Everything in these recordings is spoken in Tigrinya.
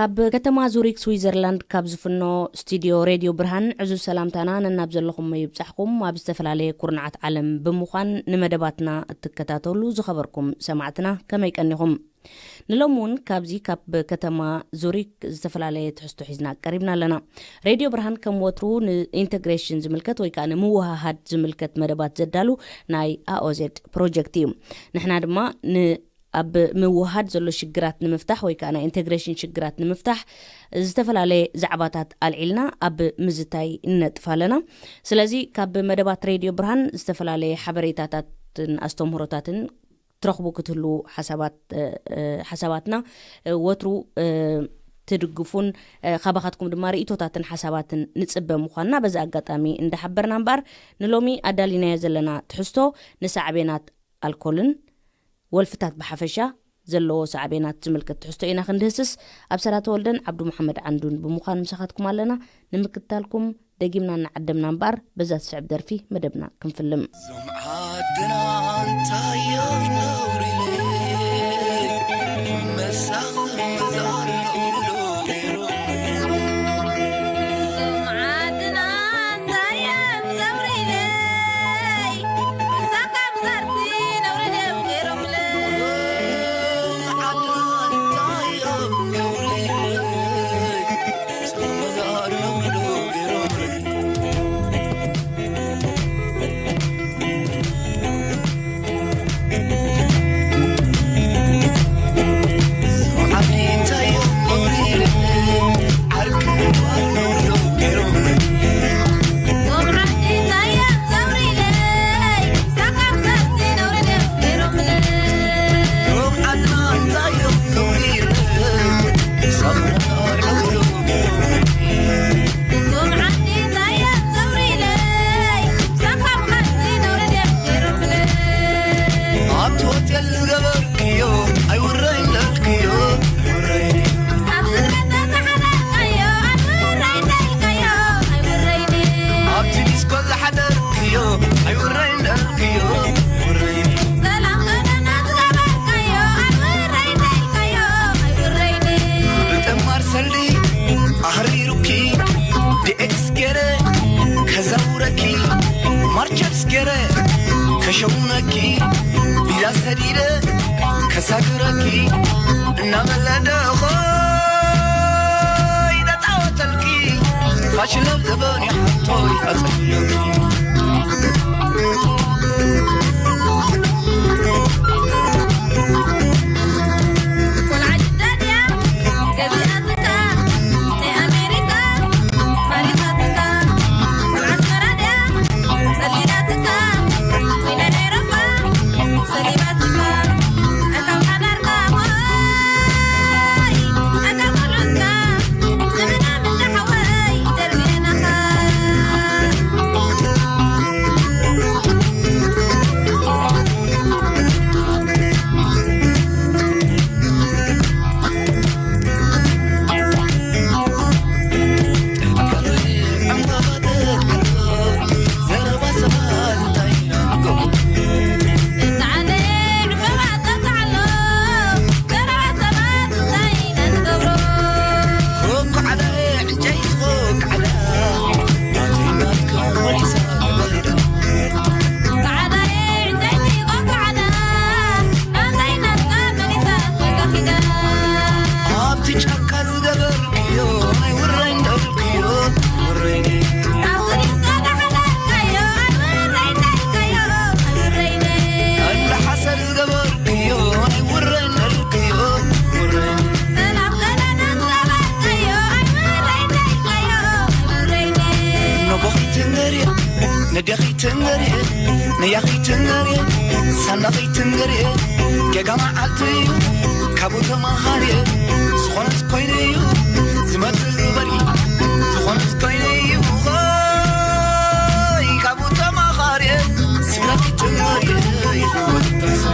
ካብ ከተማ ዙሪክ ስዊዘርላንድ ካብ ዝፍኖ ስቱዲዮ ሬድዮ ብርሃን ዕዙዝ ሰላምታና ነናብ ዘለኹሞ ይብጻሕኩም። ኣብ ዝተፈላለየ ኩርናዓት ዓለም ብምዃን ንመደባትና እትከታተሉ ዝኸበርኩም ሰማዕትና ከመይ ቀኒኹም? ንሎሚ እውን ካብዚ ካብ ከተማ ዙሪክ ዝተፈላለየ ትሕዝቶ ሒዝና ቀሪብና ኣለና። ሬድዮ ብርሃን ከም ወትሩ ንኢንተግሬሽን ዝምልከት ወይ ከዓ ንምውሃሃድ ዝምልከት መደባት ዘዳሉ ናይ A O Z ፕሮጀክት እዩ። ንሕና ድማ ን ኣብ ምውሃድ ዘሎ ሽግራት ንምፍታሕ ወይ ከዓ ናይ ኢንተግሬሽን ሽግራት ንምፍታሕ ዝተፈላለየ ዛዕባታት ኣልዒልና ኣብ ምዝታይ ንነጥፍ ኣለና። ስለዚ ካብ መደባት ሬድዮ ብርሃን ዝተፈላለየ ሓበሬታታትን ኣስተምህሮታትን ትረኽቡ ክትህሉ ሓሳባት፣ እ፣ እ፣ ሓሳባትና፣ እ፣ ወትሩ፣ እ፣ ትድግፉን፣ እ፣ ካባኻትኩም ድማ ርእይቶታትን ሓሳባትን ንጽበ ምዃንና በዚ ኣጋጣሚ እንዳሓበርና እምበኣር፣ ንሎሚ ኣዳሊናዮ ዘለና ትሕዝቶ ንሳዕቤናት ኣልኮልን ወልፍታት ብሓፈሻ ዘለዎ ሳዕቤናት ዝምልከት ትሕዝቶ ኢና ክንድህስስ። ኣብ ሰላተ ወልደን ዓብዱ መሓመድ ዓንዱን ብምዃን ምሳኻትኩም ኣለና። ንምክትታልኩም ደጊምና እናዓደምና እምበኣር፣ በዛ ትስዕብ ደርፊ መደብና ክንፍልም። እዞም ዓድና እንታይ እዮም ነውሪ ኢለይ፣ መሳኽር መዛር ነውሪ ዶ ገይሮም? እዞም ዓድና እንታይ እዮም ነውሪ ኢለይ፣ መሳኻ መዛርቲ ነውሪ ድዮም ገይሮምለይ? እዞም ዓድና እንታይ እዮም ነውሪ ኢለይ፣ ኣብቲ ሆቴል ዝገበርክዮ ኣይውረይ እንዳልክዮ፣ ኣብቲ ዲስኮ ዝሓደርክዮ ኣይውረይ እንዳልክዮ፣ ብጠማር ሰልዲ ኣህሪሩኪ፣ ዲኤክስ ገረ ከዛውረኪ፣ ማርቸርስ ገረ ከሸውነኪ፣ ቪዛ ሰዲደ ከሳግረኪ፣ እናመለደ ኾይ ተጻወተልኪ፣ ፋሽን ለብ ዘበን ይሓቶ ይቐጽለኪ። ኣብቲ ጫካ ዝገበርክዮ ናይ ውራይ እንዳልክዮ፣ ውራይ፣ ኣብ ዲስኮ ዳሕለካዮ ናይ ውራይ እንዳልካዮ፣ ውራይ፣ እንዳ ሓሰር ዝገበርክዮ ናይ ውራይ እንዳልክዮ፣ ውራይ፣ ሰላም ገለና ዝገበርካዮ ናይ ውራይ እንዳልካዮ፣ ውራይ፣ ነቦኺ ትንገርየ፣ ነደኺ ትንገርየ፣ ነያኺ ትንገርየ፣ ሳንዳኺ ትንገርየ፣ ጌጋ መዓልቲ እዩ ካብኡ ተማሃርየ፣ ዝኾነስ ኮይኑ እዩ ዝመጽእ ዝበሪ፣ ዝኾነስ ኮይኑ እዩ ኾይ ካብኡ ተማሃርየ፣ ስላኺ ትንገርየ፣ ይኽወል ተስፋ።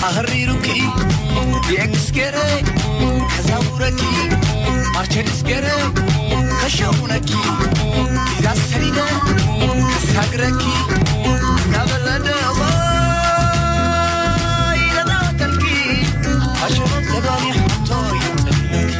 ኣህሪሩኪ ብኤክስ ገረ ከዛውረኪ ማርቸዲስ ገረ ከሸውነኪ ቪዛ ሰዲደ ከሳግረኪ እናበረደ ሆይ ለጣተልኪ ኣሸወት ለባኒ ሓቶ ይጸልለኪ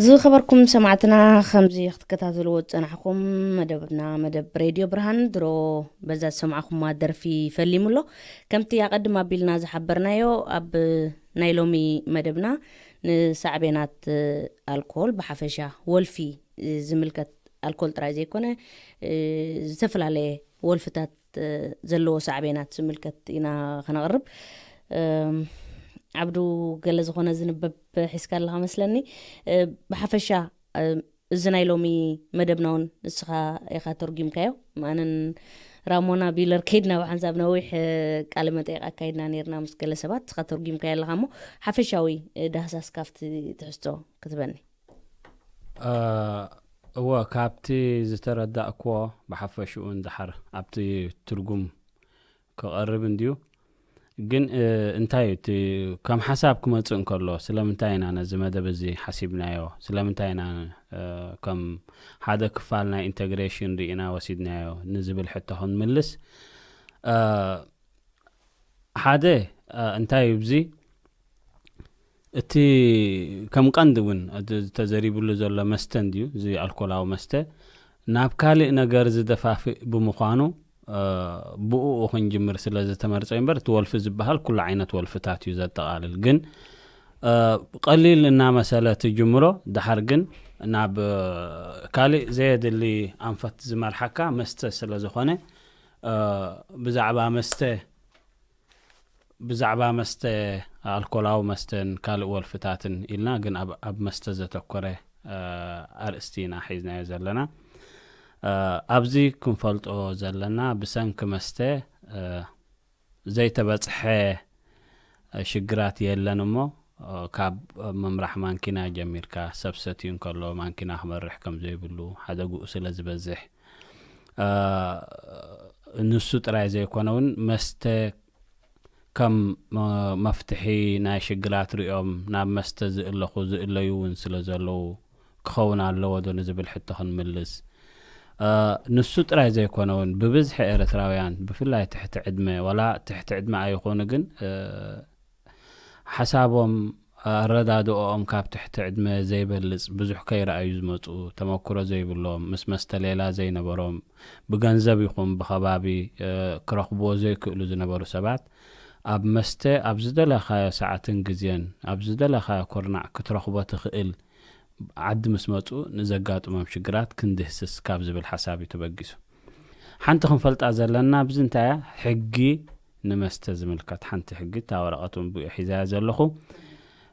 ዝኸበርኩም ሰማዕትና፣ ከምዚ ክትከታተልዎ ዝጸናሕኩም መደብና፣ መደብ ሬድዮ ብርሃን፣ ድሮ በዛ ዝሰማዕኹማ ደርፊ ፈሊሙ ኣሎ። ከምቲ ኣቐድም ኣቢልና ዝሓበርናዮ፣ ኣብ ናይ ሎሚ መደብና ንሳዕቤናት ኣልኮል ብሓፈሻ፣ ወልፊ ዝምልከት ኣልኮል ጥራይ ዘይኮነ፣ ዝተፈላለየ ወልፍታት ዘለዎ ሳዕቤናት ዝምልከት ኢና ከነቕርብ። ዓብዱ፣ ገለ ዝኾነ ዝንበብ ሒዝካ ኣለኻ መስለኒ። ብሓፈሻ እዚ ናይ ሎሚ መደብና እውን ንስኻ ኢኻ ተርጒምካዮ። ኣነን ራሞና ቢለር ከይድና ብሓንሳብ ነዊሕ ቃለ መጠይቕ ኣካይድና ነይርና ምስ ገለ ሰባት። ንስኻ ተርጒምካዮ ኣለኻ እሞ ሓፈሻዊ ዳህሳስ ካብቲ ትሕዝቶ ክትበኒ። እወ፣ ካብቲ ዝተረዳእክዎ ብሓፈሽኡ እንድሓር ኣብቲ ትርጉም ክቐርብ እንድዩ። ግን እንታይ እዩ እቲ ከም ሓሳብ ክመጽእ እንከሎ ስለምንታይ ኢና ነዚ መደብ እዚ ሓሲብናዮ? ስለምንታይ ኢና ከም ሓደ ክፋል ናይ ኢንተግሬሽን ርኢና ወሲድናዮ ንዝብል ሕቶ ክንምልስ ሓደ እንታይ እዩ ብዚ እቲ ከም ቀንዲ እውን ተዘሪብሉ ዘሎ መስተ እንድዩ፣ እዚ ኣልኮላዊ መስተ ናብ ካልእ ነገር ዝደፋፍእ ብምዃኑ ብኡ ክንጅምር ስለ ዝተመርጸ እምበር እቲ ወልፊ ዝበሃል ኩሉ ዓይነት ወልፍታት እዩ ዘጠቓልል። ግን ቀሊል እናመሰለ ትጅምሮ፣ ድሓር ግን ናብ ካልእ ዘየድሊ ኣንፈት ዝመርሓካ መስተ ስለ ዝኾነ ብዛዕባ መስተ ብዛዕባ መስተ ኣልኮላዊ መስተን ካልእ ወልፍታትን ኢልና ግን ኣብ መስተ ዘተኮረ ኣርእስቲ ኢና ሒዝናዮ ዘለና። ኣብዚ ክንፈልጦ ዘለና ብሰንኪ መስተ ዘይተበፅሐ ሽግራት የለን እሞ ካብ ምምራሕ ማንኪና ጀሚርካ ሰብ ሰትዩ እንከሎ ማንኪና ክመርሕ ከም ዘይብሉ ሓደግኡ ስለ ዝበዝሕ ንሱ ጥራይ ዘይኮነ እውን መስተ ከም መፍትሒ ናይ ሽግራት ሪኦም ናብ መስተ ዝእለኹ ዝእለዩ እውን ስለ ዘለዉ ክኸውን ኣለዎ ዶ ንዝብል ሕቶ ክንምልስ ንሱ ጥራይ ዘይኮነ እውን ብብዝሒ ኤርትራውያን ብፍላይ ትሕቲ ዕድመ፣ ዋላ ትሕቲ ዕድመ ኣይኾኑ ግን ሓሳቦም፣ ኣረዳድኦኦም ካብ ትሕቲ ዕድመ ዘይበልጽ፣ ብዙሕ ከይረኣዩ ዝመጹ፣ ተመክሮ ዘይብሎም፣ ምስ መስተ ሌላ ዘይነበሮም፣ ብገንዘብ ይኹን ብኸባቢ ክረኽብዎ ዘይክእሉ ዝነበሩ ሰባት፣ ኣብ መስተ ኣብ ዝደለኻዮ ሰዓትን ግዜን ኣብ ዝደለኻዮ ኩርናዕ ክትረኽቦ ትኽእል ዓዲ ምስ መጹ ንዘጋጥሞም ሽግራት ክንድህስስ ካብ ዝብል ሓሳብ እዩ ተበጊሱ። ሓንቲ ክንፈልጣ ዘለና ኣብዚ እንታይ እያ? ሕጊ ንመስተ ዝምልከት ሓንቲ ሕጊ፣ እታ ወረቐት እውን ብኡ ሒዛያ ዘለኹ።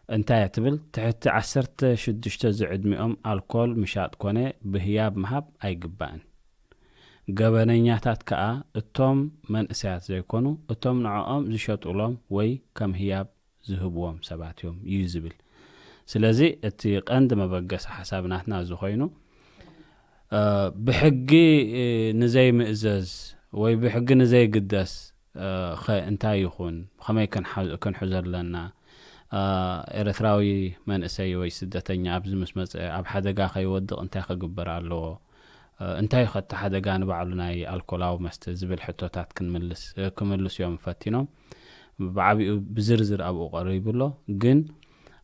እንታይ እያ ትብል? ትሕቲ ዓሰርተ ሽዱሽተ ዝዕድሚኦም ኣልኮል ምሻጥ ኮነ ብህያብ ምሃብ ኣይግባእን። ገበነኛታት ከኣ እቶም መንእሰያት ዘይኮኑ፣ እቶም ንዕኦም ዝሸጡሎም ወይ ከም ህያብ ዝህብዎም ሰባት እዮም እዩ ዝብል። ስለዚ እቲ ቀንዲ መበገሲ ሓሳብ ናትና እዚ ኮይኑ፣ ብሕጊ ንዘይምእዘዝ ወይ ብሕጊ ንዘይግደስ ኸ እንታይ ይኹን? ብኸመይ ክንሕዞ ኣለና? ኤርትራዊ መንእሰይ ወይ ስደተኛ ኣብዚ ምስ መጸ ኣብ ሓደጋ ከይወድቕ እንታይ ክግበር ኣለዎ? እንታይ ኸ እቲ ሓደጋ ንባዕሉ ናይ ኣልኮላዊ መስተ ዝብል ሕቶታት ክንምልስ፣ ክምልሱ እዮም ፈቲኖም። ብዓቢኡ ብዝርዝር ኣብኡ ቀሪቡ ኣሎ። ግን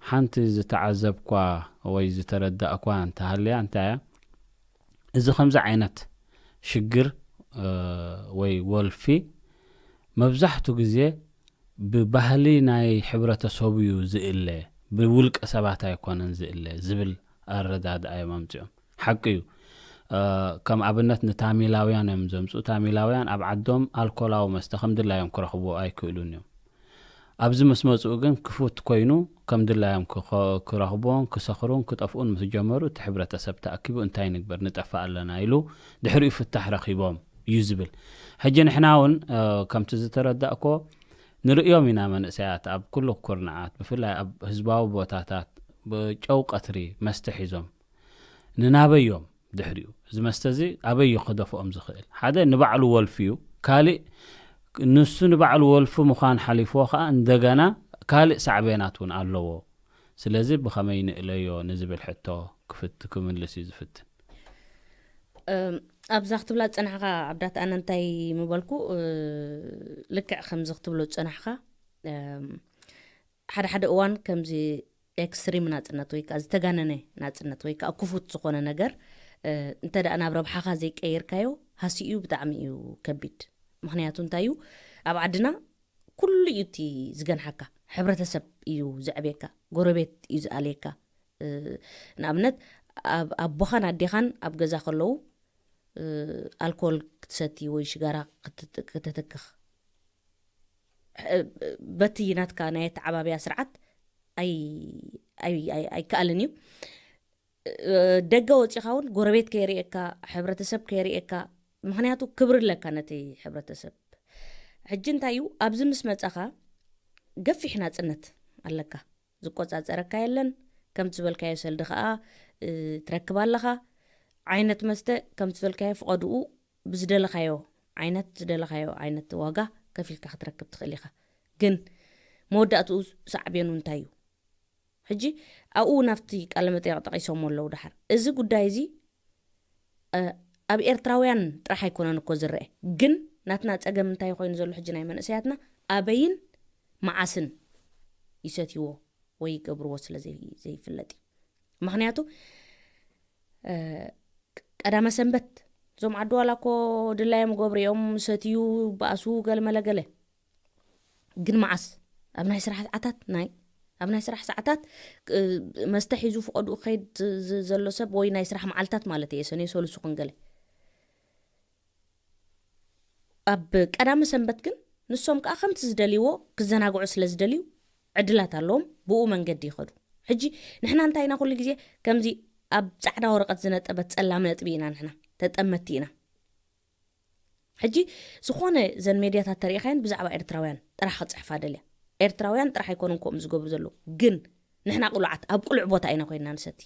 ሓንቲ ዝተዓዘብኳ ወይ ዝተረዳእኳ እንተሃልያ እንታይ እያ? እዚ ከምዚ ዓይነት ሽግር ወይ ወልፊ መብዛሕቱ ግዜ ብባህሊ ናይ ሕብረተሰቡ እዩ ዝእለ፣ ብውልቀ ሰባት ኣይኮነን ዝእለ ዝብል ኣረዳድኣ እዮም ኣምጺኦም። ሓቂ እዩ። ከም ኣብነት ንታሚላውያን እዮም ዘምጽኡ። ታሚላውያን ኣብ ዓዶም ኣልኮላዊ መስተ ከም ድላዮም ክረኽቡ ኣይክእሉን እዮም። ኣብዚ ምስ መጽኡ ግን ክፉት ኮይኑ ከም ድላዮም ክኸ-፣ ክረኽቡን ክሰኽሩን ክጠፍኡን ምስ ጀመሩ እቲ ሕብረተሰብ ተኣኪቡ እንታይ ንግበር ንጠፍእ ኣለና ኢሉ ድሕሪኡ ፍታሕ ረኺቦም እዩ ዝብል። ሕጂ ንሕና እውን ከምቲ ዝተረዳእኮ ንርእዮም ኢና መንእሰያት ኣብ ኩሉ ኩርናዓት ብፍላይ ኣብ ህዝባዊ ቦታታት ብጨው ቀትሪ መስተ ሒዞም ንናበዮም ድሕሪኡ እዚ መስተ እዚ ኣበይ እዩ ክደፍኦም ዝኽእል? ሓደ ንባዕሉ ወልፊ እዩ። ካልእ ንሱ ንባዕሉ ወልፊ ምዃን ሓሊፍዎ ከዓ እንደገና ካልእ ሳዕቤናት እውን ኣለዎ። ስለዚ ብኸመይ ንእለዮ ንዝብል ሕቶ ክፍት-፣ ክምልስ እዩ ዝፍትን። ኣብዛ ክትብላ ዝጸናሕካ ዓብዳት ኣነ እንታይ ምበልኩ፣ ልክዕ ከምዚ ክትብሎ ዝጸናሕካ ሓደ ሓደ እዋን ከምዚ ኤክስትሪም ናጽነት ወይ ከዓ ዝተጋነነ ናጽነት ወይ ከዓ ክፉት ዝኾነ ነገር እንተ ደኣ ናብ ረብሓኻ ዘይቀይርካዮ ሃሲኡ ብጣዕሚ እዩ ከቢድ። ምኽንያቱ እንታይ እዩ? ኣብ ዓድና ኩሉ እዩ እቲ ዝገንሓካ። ሕብረተሰብ እዩ ዘዕብየካ፣ ጎረቤት እዩ ዝኣልየካ። ንኣብነት ኣቦኻን ኣዴኻን ኣብ ገዛ ከለዉ ኣልኮል ክትሰቲ ወይ ሽጋራ ክተተክኽ በቲ ናትካ ናይ ኣተዓባብያ ስርዓት ኣይከኣልን እዩ። ደገ ወፂኻ እውን ጎረቤት ከይርእየካ፣ ሕብረተሰብ ከይርእየካ፣ ምክንያቱ ክብሪ ኣለካ ነቲ ሕብረተሰብ። ሕጂ እንታይ እዩ ኣብዚ ምስ መፃኻ ገፊሕ ናፅነት ኣለካ። ዝቆፃፀረካ የለን። ከምቲ ዝበልካዮ ሰልዲ ከዓ ትረክብ ኣለኻ። ዓይነት መስተ ከምቲ ዝበልካዮ ፍቐድኡ ብዝደለኻዮ ዓይነት ዝደለኻዮ ዓይነት ዋጋ ከፊልካ ክትረክብ ትኽእል ኢኻ። ግን መወዳእትኡ ሳዕቤኑ እንታይ እዩ? ሕጂ ኣብኡ እውን ኣብቲ ቃለ መጠየቕ ጠቒሶሞ ኣለዉ። ደሓር እዚ ጉዳይ እዚ ኣብ ኤርትራውያን ጥራሕ ኣይኮነን እኮ ዝረአ፣ ግን ናትና ጸገም እንታይ ኮይኑ ዘሎ ሕጂ ናይ መንእሰያትና ኣበይን መዓስን ይሰትይዎ ወይ ይገብርዎ ስለ ዘይፍለጥ እዩ። ምክንያቱ ቀዳመ ሰንበት እዞም ዓዲ ዋላ እኮ ድላዮም ገብርኦም ሰትዩ ባእሱ ገልመለገለ፣ ግን መዓስ ኣብ ናይ ስራሕ ሰዓታት ናይ ኣብ ናይ ስራሕ ሰዓታት መስተ ሒዙ ፍቐድኡ ክኸይድ ዘሎ ሰብ ወይ ናይ ስራሕ መዓልታት ማለት እየ ሰነ ሰሉሱ ክንገለ ኣብ ቀዳሚ ሰንበት ግን ንሶም ከዓ ከምቲ ዝደልይዎ ክዘናግዑ ስለ ዝደልዩ ዕድላት ኣለዎም፣ ብኡ መንገዲ ይኸዱ። ሕጂ ንሕና እንታይ ኢና ኩሉ ግዜ ከምዚ ኣብ ጻዕዳ ወረቐት ዝነጠበት ጸላም ነጥቢ ኢና ንሕና ተጠመቲ ኢና። ሕጂ ዝኾነ ዘን ሜድያታት ተሪኢኻየን ብዛዕባ ኤርትራውያን ጥራሕ ክጽሕፋ ደልያ። ኤርትራውያን ጥራሕ ኣይኮኑን ከምኡ ዝገብሩ ዘለዉ፣ ግን ንሕና ቅሉዓት ኣብ ቅሉዕ ቦታ ኢና ኮይንና ንሰቲ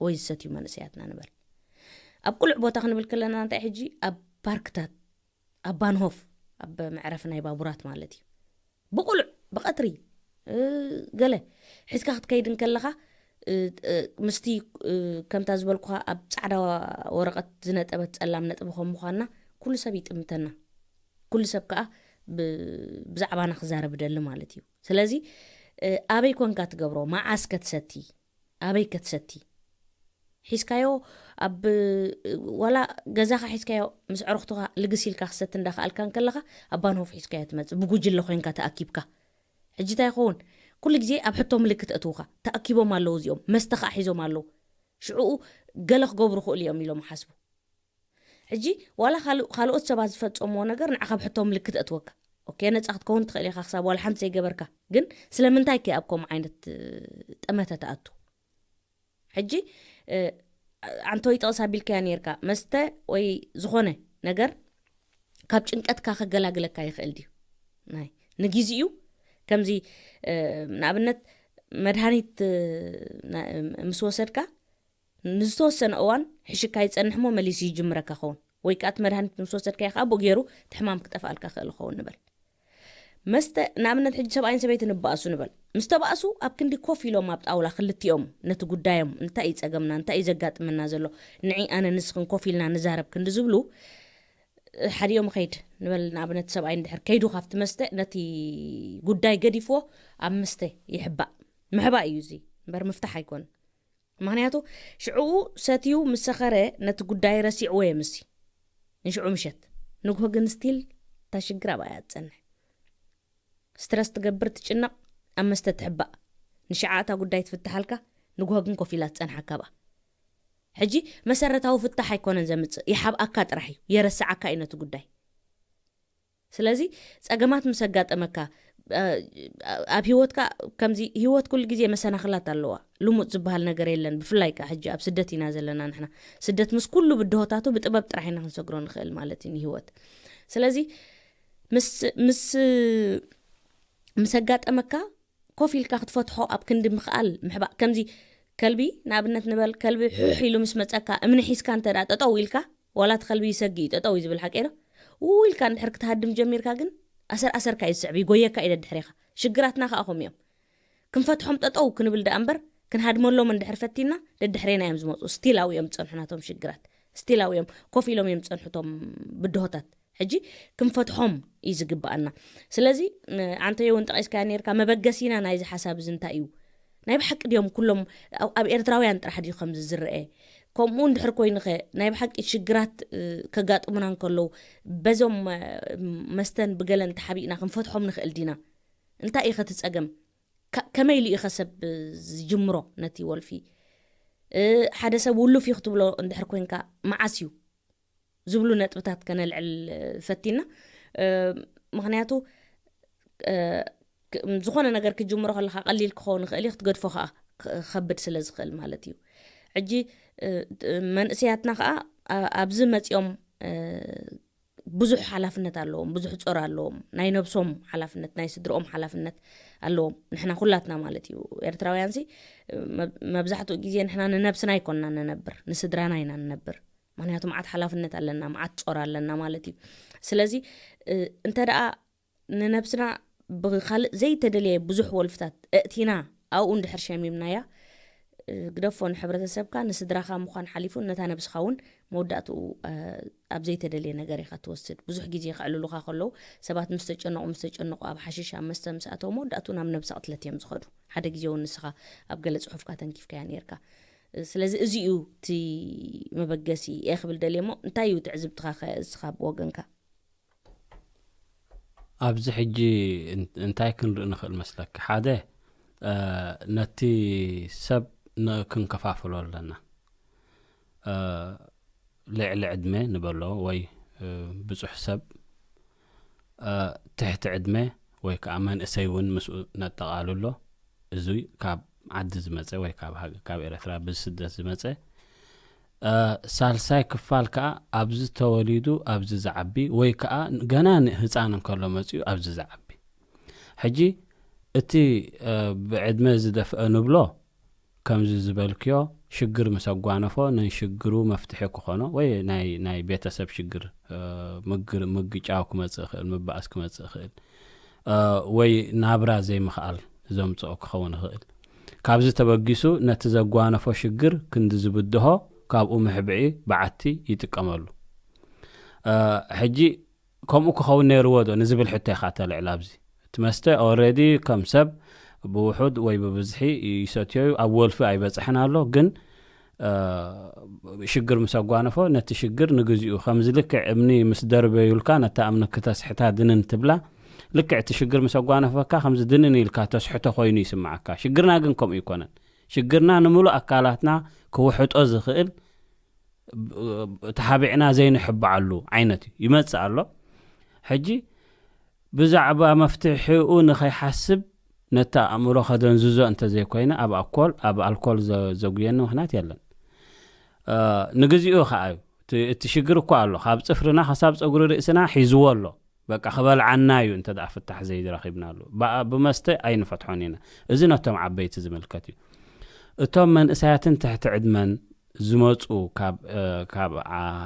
ወይ ዝሰትዩ መንእሰያትና ንበል። ኣብ ቅሉዕ ቦታ ክንብል ከለና እንታይ ሕጂ ኣብ ፓርክታት ኣብ ባንሆፍ ኣብ መዕረፊ ናይ ባቡራት ማለት እዩ። ብቁሉዕ ብቐትሪ ገለ ሒዝካ ክትከይድ እንከለኻ ምስቲ ከምታ ዝበልኩኻ ኣብ ፃዕዳ ወረቐት ዝነጠበት ፀላም ነጥቢ ከም ምዃንና ኩሉ ሰብ ይጥምተና። ኩሉ ሰብ ከዓ ብዛዕባና ክዛረብ ደሊ ማለት እዩ። ስለዚ ኣበይ ኮንካ ትገብሮ? መዓስ ከትሰቲ? ኣበይ ከትሰቲ? ሒዝካዮ ኣብ ዋላ ገዛኻ ሒዝካዮ ምስ ዕርኽትኻ ልግስ ኢልካ ክሰቲ እንዳኸኣልካ እንከለኻ ኣብ ባንሆፍ ሒዝካዮ ትመፅእ፣ ብጉጅለ ኮይንካ ተኣኪብካ። ሕጂ እንታይ ይኸውን? ኩሉ ግዜ ኣብ ሕቶ ምልክት እትውኻ። ተኣኪቦም ኣለዉ እዚኦም፣ መስተ ከዓ ሒዞም ኣለዉ። ሽዕኡ ገለ ክገብሩ ክእሉ እዮም ኢሎም ሓስቡ። ሕጂ ዋላ ካልኦት ሰባት ዝፈጸምዎ ነገር ንዓኻ ኣብ ሕቶ ምልክት እትወካ። ኦኬ፣ ነጻ ክትከውን ትኽእል ኢኻ ክሳብ ዋላ ሓንቲ ዘይገበርካ። ግን ስለምንታይ ከ ኣብ ከምኡ ዓይነት ጠመተ ትኣቱ? ሕጂ ኣንተ ወይ ጠቕስ ኣቢልካያ ነርካ፣ መስተ ወይ ዝኾነ ነገር ካብ ጭንቀትካ ከገላግለካ ይኽእል ድዩ? ናይ ንግዜኡ ከምዚ ንኣብነት መድሃኒት ምስ ወሰድካ ንዝተወሰነ እዋን ሕሽካ ይጸንሕ እሞ መሊሱ ይጅምረካ ኸውን፣ ወይ ከኣ እቲ መድሃኒት ምስ ወሰድካዮ ከኣ ብኡ ገይሩ እቲ ሕማም ክጠፍኣልካ ክእል ኸውን ንበል። መስተ ንኣብነት ሕጂ ሰብኣይን ሰበይትን ንባእሱ ንበል። ምስ ተባእሱ ኣብ ክንዲ ኮፍ ኢሎም ኣብ ጣውላ ክልቲኦም ነቲ ጉዳዮም እንታይ እዩ ጸገምና እንታይ እዩ ዘጋጥመና ዘሎ ንዒ ኣነ ንስኽን ኮፍ ኢልና ንዛረብ ክንዲ ዝብሉ ሓዲኦም ኸይድ ንበል። ንኣብነት ሰብኣይ እንድሕር ከይዱ ካብቲ መስተ ነቲ ጉዳይ ገዲፍዎ ኣብ መስተ ይሕባእ። ምሕባእ እዩ እዚ እምበር ምፍታሕ ኣይኮን። ምኽንያቱ ሽዕኡ ሰትዩ ምስ ሰኸረ ነቲ ጉዳይ ረሲዕዎ የምሲ። ንሽዑ ምሸት ንግሆ ግን ስቲል እታ ሽግር ኣብኣ እያ ትጸንሕ። ስትረስ ትገብር ትጭነቕ ኣብ መስተ ትሕባእ። ንሽዓ እታ ጉዳይ ትፍትሓልካ ንግሆ ግን ኮፍ ኢላ ትጸንሓካ ኣብኣ። ሕጂ መሰረታዊ ፍታሕ ኣይኮነን ዘምጽእ ይሓብኣካ ጥራሕ እዩ የረስዓካ እዩ ነቲ ጉዳይ። ስለዚ ጸገማት ምስ ኣጋጠመካ ኣብ ህይወትካ ከምዚ ህይወት ኩሉ ግዜ መሰናኽላት ኣለዋ። ልሙጥ ዝበሃል ነገር የለን። ብፍላይ ከዓ ሕጂ ኣብ ስደት ኢና ዘለና ንሕና። ስደት ምስ ኩሉ ብድሆታቱ ብጥበብ ጥራሕ ኢና ክንሰግሮ ንኽእል ማለት እዩ ንህይወት። ስለዚ ምስ ምስ ምስ ኣጋጠመካ ኮፍ ኢልካ ክትፈትሖ ኣብ ክንዲ ምኽኣል ምሕባእ። ከምዚ ከልቢ ንኣብነት ንበል ከልቢ ሕሕ ኢሉ ምስ መጸካ እምኒ ሒዝካ እንተ ደኣ ጠጠው ኢልካ ዋላ እቲ ከልቢ ይሰጊ እዩ ጠጠው እዩ ዝብል ሓቂ ዶ? ው ኢልካ እንድሕር ክትሃድም ጀሚርካ ግን ኣሰር ኣሰርካ እዩ ዝስዕብ ይጎየካ እዩ ደድሕሬኻ። ሽግራትና ከዓ ከምኡ እዮም። ክንፈትሖም ጠጠው ክንብል ደኣ እምበር ክንሃድመሎም እንድሕር ፈቲና ደድሕሬና እዮም ዝመፁ። ስቲላዊ እዮም ዝፀንሑ ናቶም ሽግራት። ስቲላዊ እዮም ኮፍ ኢሎም እዮም ዝፀንሑ ቶም ብድሆታት። ሕጂ ክንፈትሖም እዩ ዝግባኣና። ስለዚ ኣንተዮ እውን ጠቂስካያ ነርካ መበገሲና ናይዚ ሓሳብ እዚ እንታይ እዩ? ናይ ብሓቂ ድዮም ኩሎም ኣብ ኤርትራውያን ጥራሕ ድዩ ከምዚ ዝረአ? ከምኡ እንድሕር ኮይኑኸ ናይ ብሓቂ ሽግራት ከጋጥሙና እንከለዉ በዞም መስተን ብገለን ተሓቢእና ክንፈትሖም ንኽእል ዲና? እንታይ እዩ ኸቲ ጸገም? ከመይ ኢሉ እዩ ኸሰብ ዝጅምሮ ነቲ ወልፊ? ሓደ ሰብ ውሉፍ እዩ ክትብሎ እንድሕር ኮይንካ መዓስ እዩ ዝብሉ ነጥብታት ከነልዕል ፈቲና። ምኽንያቱ ዝኾነ ነገር ክጅምሮ ከለካ ቀሊል ክኸውን ይኽእል እዩ ክትገድፎ ከዓ ክኸብድ ስለ ዝኽእል ማለት እዩ። ሕጂ መንእሰያትና ከዓ ኣብዚ መፂኦም ብዙሕ ሓላፍነት ኣለዎም፣ ብዙሕ ጾር ኣለዎም። ናይ ነብሶም ሓላፍነት ናይ ስድርኦም ሓላፍነት ኣለዎም። ንሕና ኩላትና ማለት እዩ ኤርትራውያን ሲ መብዛሕትኡ ግዜ ንሕና ንነብስና ኣይኮንና ንነብር፣ ንስድራና ኢና ንነብር። ምክንያቱ መዓት ሓላፍነት ኣለና፣ መዓት ጾር ኣለና ማለት እዩ። ስለዚ እንተ ደኣ ንነብስና ብካልእ ዘይተደልየ ብዙሕ ወልፍታት እእቲና ኣብኡ እንድሕር ሸሚምናያ ግደፎ ንሕብረተሰብካ ንስድራኻ ምዃን ሓሊፉ ነታ ነብስኻ እውን መወዳእትኡ ኣብ ዘይተደልየ ነገር ኢኻ ትወስድ። ብዙሕ ግዜ ከዕልሉኻ ከለዉ ሰባት ምስ ተጨነቑ ምስ ተጨነቑ ኣብ ሓሽሽ ኣብ መስተ ምስ ኣተዉ መወዳእትኡ ናብ ነብሲ ቅትለት እዮም ዝኸዱ። ሓደ ግዜ እውን ንስኻ ኣብ ገለ ጽሑፍካ ተንኪፍካያ ነርካ። ስለዚ እዚ እዩ እቲ መበገሲ እየ ክብል ደልየ እሞ እንታይ እዩ ትዕዝብትኻ ከ እስኻ ብወገንካ? ኣብዚ ሕጂ እንታይ ክንርኢ ንኽእል መስለኪ? ሓደ ነቲ ሰብ ክንከፋፍሎ ኣለና። ልዕሊ ዕድመ ንበሎ ወይ ብዙሕ ሰብ ትሕቲ ዕድመ ወይ ከዓ መንእሰይ እውን ምስኡ ነጠቓልሎ። እዚ ካብ ዓዲ ዝመፀ ወይ ካብ ኤርትራ ብስደት ዝመፀ ሳልሳይ ክፋል ከዓ ኣብዚ ተወሊዱ ኣብዚ ዝዓቢ ወይ ከዓ ገና ህፃን እንከሎ መፅኡ ኣብዚ ዝዓቢ። ሕጂ እቲ ብዕድመ ዝደፍአ ንብሎ ከምዚ ዝበልክዮ ሽግር ምስ ኣጓነፎ ንሽግሩ መፍትሒ ክኾኖ ወይ ናይ ቤተሰብ ሽግር ምግጫው ክመፅእ ይኽእል፣ ምባእስ ክመፅእ ይኽእል ወይ ናብራ ዘይምኽኣል ዘምፅኦ ክኸውን ይኽእል። ካብዚ ተበጊሱ ነቲ ዘጓነፎ ሽግር ክንዲ ዝብድሆ ካብኡ ምሕብዒ በዓቲ ይጥቀመሉ። ሕጂ ከምኡ ክኸውን ነይርዎ ዶ ንዝብል ሕቶ ኢኻ ተልዕል። ኣብዚ እቲ መስተ ኦረዲ ከም ሰብ ብውሑድ ወይ ብብዝሒ ይሰትዮ እዩ፣ ኣብ ወልፊ ኣይበፅሕን ኣሎ። ግን ሽግር ምስ ኣጓነፎ ነቲ ሽግር ንግዚኡ ከምዚ ልክዕ እምኒ ምስ ደርበዩልካ ነታ እምኒ ክተስሕታ ድንን ትብላ፣ ልክዕ እቲ ሽግር ምስ ኣጓነፈካ ከምዚ ድንን ኢልካ ተስሕቶ ኮይኑ ይስምዓካ። ሽግርና ግን ከምኡ ይኮነን። ሽግርና ንምሉእ ኣካላትና ክውሕጦ ዝኽእል ተሓቢዕና ዘይንሕብዓሉ ዓይነት እዩ ይመጽእ ኣሎ። ሕጂ ብዛዕባ መፍትሒኡ ንኸይሓስብ ነቲ ኣእምሮ ከደንዝዞ እንተዘይኮይነ ኣብ ኣኮል ኣብ ኣልኮል ዘጉየኒ ምኽንያት የለን። ንግዚኡ ከዓ እዩ እቲ ሽግር እኳ ኣሎ፣ ካብ ፅፍርና ክሳብ ፀጉሪ ርእስና ሒዝዎ ኣሎ። በቃ ክበልዓና እዩ እንተ ደኣ ፍታሕ ዘይረኺብናሉ፣ ብመስተ ኣይንፈትሖን ኢና። እዚ ነቶም ዓበይቲ ዝምልከት እዩ። እቶም መንእሰያትን ትሕቲ ዕድመን ዝመፁ ካብ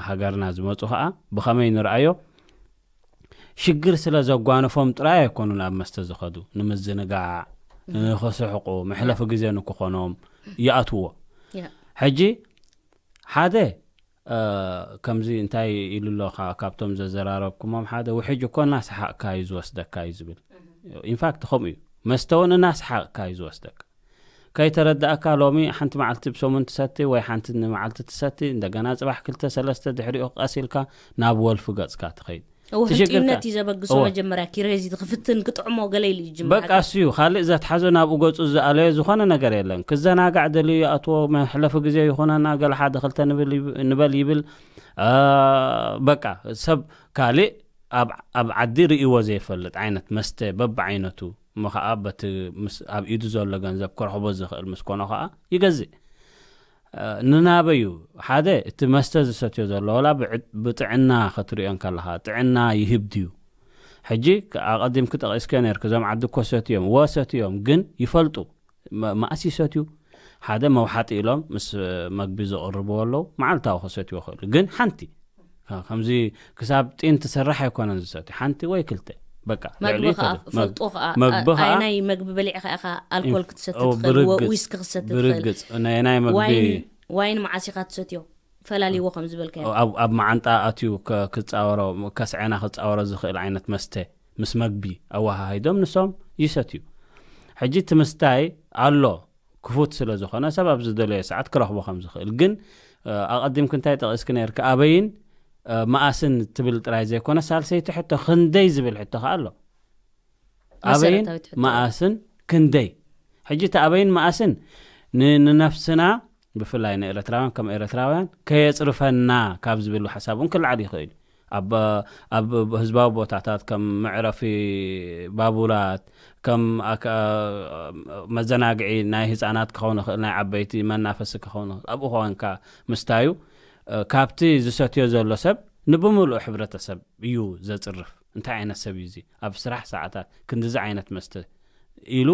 ሃገርና ዝመፁ ከዓ ብኸመይ ንርኣዮ? ሽግር ስለ ዘጓነፎም ጥራይ ኣይኮኑን ኣብ መስተ ዝኸዱ፣ ንምዝንጋዕ፣ ንክስሕቁ፣ መሕለፊ ግዜ ንክኾኖም ይኣትዎ። ሕጂ ሓደ ከምዚ እንታይ ኢሉ ኣሎ፣ ካብቶም ዘዘራረብኩሞም ሓደ፣ ውሕጅ እኮ እናሰሓቕካ እዩ ዝወስደካ እዩ ዝብል። ኢንፋክት ከምኡ እዩ፣ መስተ እውን እናሰሓቕካ እዩ ዝወስደካ። ከይተረዳእካ ሎሚ ሓንቲ መዓልቲ ብሰሙን ትሰቲ ወይ ሓንቲ ንመዓልቲ ትሰቲ፣ እንደገና ፅባሕ ክልተ ሰለስተ ድሕሪኡ ቀስ ኢልካ ናብ ወልፊ ገፅካ ትኸይድ። እወ፣ ትሽግር ህንጥዩነት ከ-፣ እዩ ዘበግሶ። እወ። መጀመርያ ኪሬዚ ክፍትን ክጥዕሞ ገለ ኢሉ ይጅምር በቃ ሃገር። እሱ እዩ። ካልእ ዘትሓዞ ናብኡ ገፁ ዝኣለዮ ዝኾነ ነገር የለን። ክዘናጋዕ ደልዩ ይኣትዎ፣ መሕለፊ ግዜ ይኹነና፣ ገለ ሓደ ክልተ ንብል ይብ-፣ ንበል ይብል። አ፣ በቃ ሰብ ካልእ ኣብ፣ ኣብ ዓዲ ርእይዎ ዘይፈልጥ ዓይነት መስተ በብዓይነቱ፣ እሞ ኸዓ በቲ ምስ፣ ኣብ ኢዱ ዘሎ ገንዘብ ክረኽቦ ዝኽእል ምስ ኮኖ ኸዓ ይገዝእ። እ፣ ንናበዩ ሓደ እቲ መስተ ዝሰትዮ ዘሎ፣ ወላ ብዕ-፣ ብጥዕና ክትሪኦ እንከለኻ፣ ጥዕና ይህብ ድዩ? ሕጂ ክ-፣ ኣቐዲምኪ ጠቒስኪዮ ነይርኪ፣ እዞም ዓዲ እኮ ሰትዮም፣ ወ ሰትዮም፣ ግን ይፈልጡ። መ-፣ መኣስ ይሰትዩ? ሓደ መውሓጢ ኢሎም ምስ መግቢ ዘቕርብዎ ኣለዉ፣ መዓልታዊ ክሰትይዎ ክእሉ። ግን ሓንቲ፣ ከ-፣ ከምዚ ክሳብ ጢን ትሰርሕ ኣይኮነን ዝሰትዩ፣ ሓንቲ ወይ ክልተ። በቃ፣ መግቢ ልዕሊ ኸኣ፣ ተደ-፣ መግ-፣ ፈልጦ ኸኣ፣ መግቢ ኣ-፣ ኸኣ፣ ኣይናይ መግቢ በሊዕኻ ኢኻ ኣልኮል ኢንፍ-፣ ክትሰቲ ኦ፣ ትኽእል፣ ወ-፣ ብርግጽ፣ ዊስኪ ክትሰቲ ትኽእል። ብርግጽ፣ ናይ፣ ናይ መግቢ ዋይን፣ ዋይን መዓስ ኢኻ ትሰትዮ? ፈላልይዎ ከም ዝበልካዮ። ኣብ፣ ኣብ መዓንጣ ኣትዩ ከ-፣ ክጻወሮ፣ ከስዐና ክጻወሮ ዝኽእል ዓይነት መስተ ምስ መግቢ ኣወሃሂዶም ንሶም ይሰትዩ። ሕጂ እቲ ምስታይ ኣሎ፣ ክፉት ስለ ዝኾነ ሰብ ኣብ ዝደለዮ ሰዓት ክረኽቦ ከም ዝኽእል። ግን፣ እ፣ ኣቐዲምኪ እንታይ ጠቒስኪ ነይርኪ? ኣበይን፣ እ፣ መኣስን ትብል ጥራይ ዘይኮነ፣ ሳልሰይቲ ሕቶ ክንደይ ዝብል ሕቶ ከኣ ኣሎ። ኣበይን መሰረታዊት ሕቶ። መኣስን ክንደይ? ሕጂ እቲ ኣበይን መኣስን ን-፣ ንነፍስና፣ ብፍላይ ንኤርትራውያን ከም ኤርትራውያን ከየጽርፈና ካብ ዝብል ሓሳብ እውን ክለዓል ይኽእል እዩ። ኣብ፣ ኣብ ህዝባዊ ቦታታት ከም መዕረፊ ባቡራት፣ ከም ኣካ-፣ መዘናግዒ ናይ ህጻናት ክኸውን ይኽእል፣ ናይ ዓበይቲ መናፈሲ ክኸውን ይኽእል። ኣብኡ ኮንካ ምስታዩ፣ እ፣ ካብቲ ዝሰትዮ ዘሎ ሰብ ንብምሉእ ሕብረተሰብ እዩ ዘጽርፍ። እንታይ ዓይነት ሰብ እዩ እዚ? ኣብ ስራሕ ሰዓታት ክንዲዚ ዓይነት መስተ ኢሉ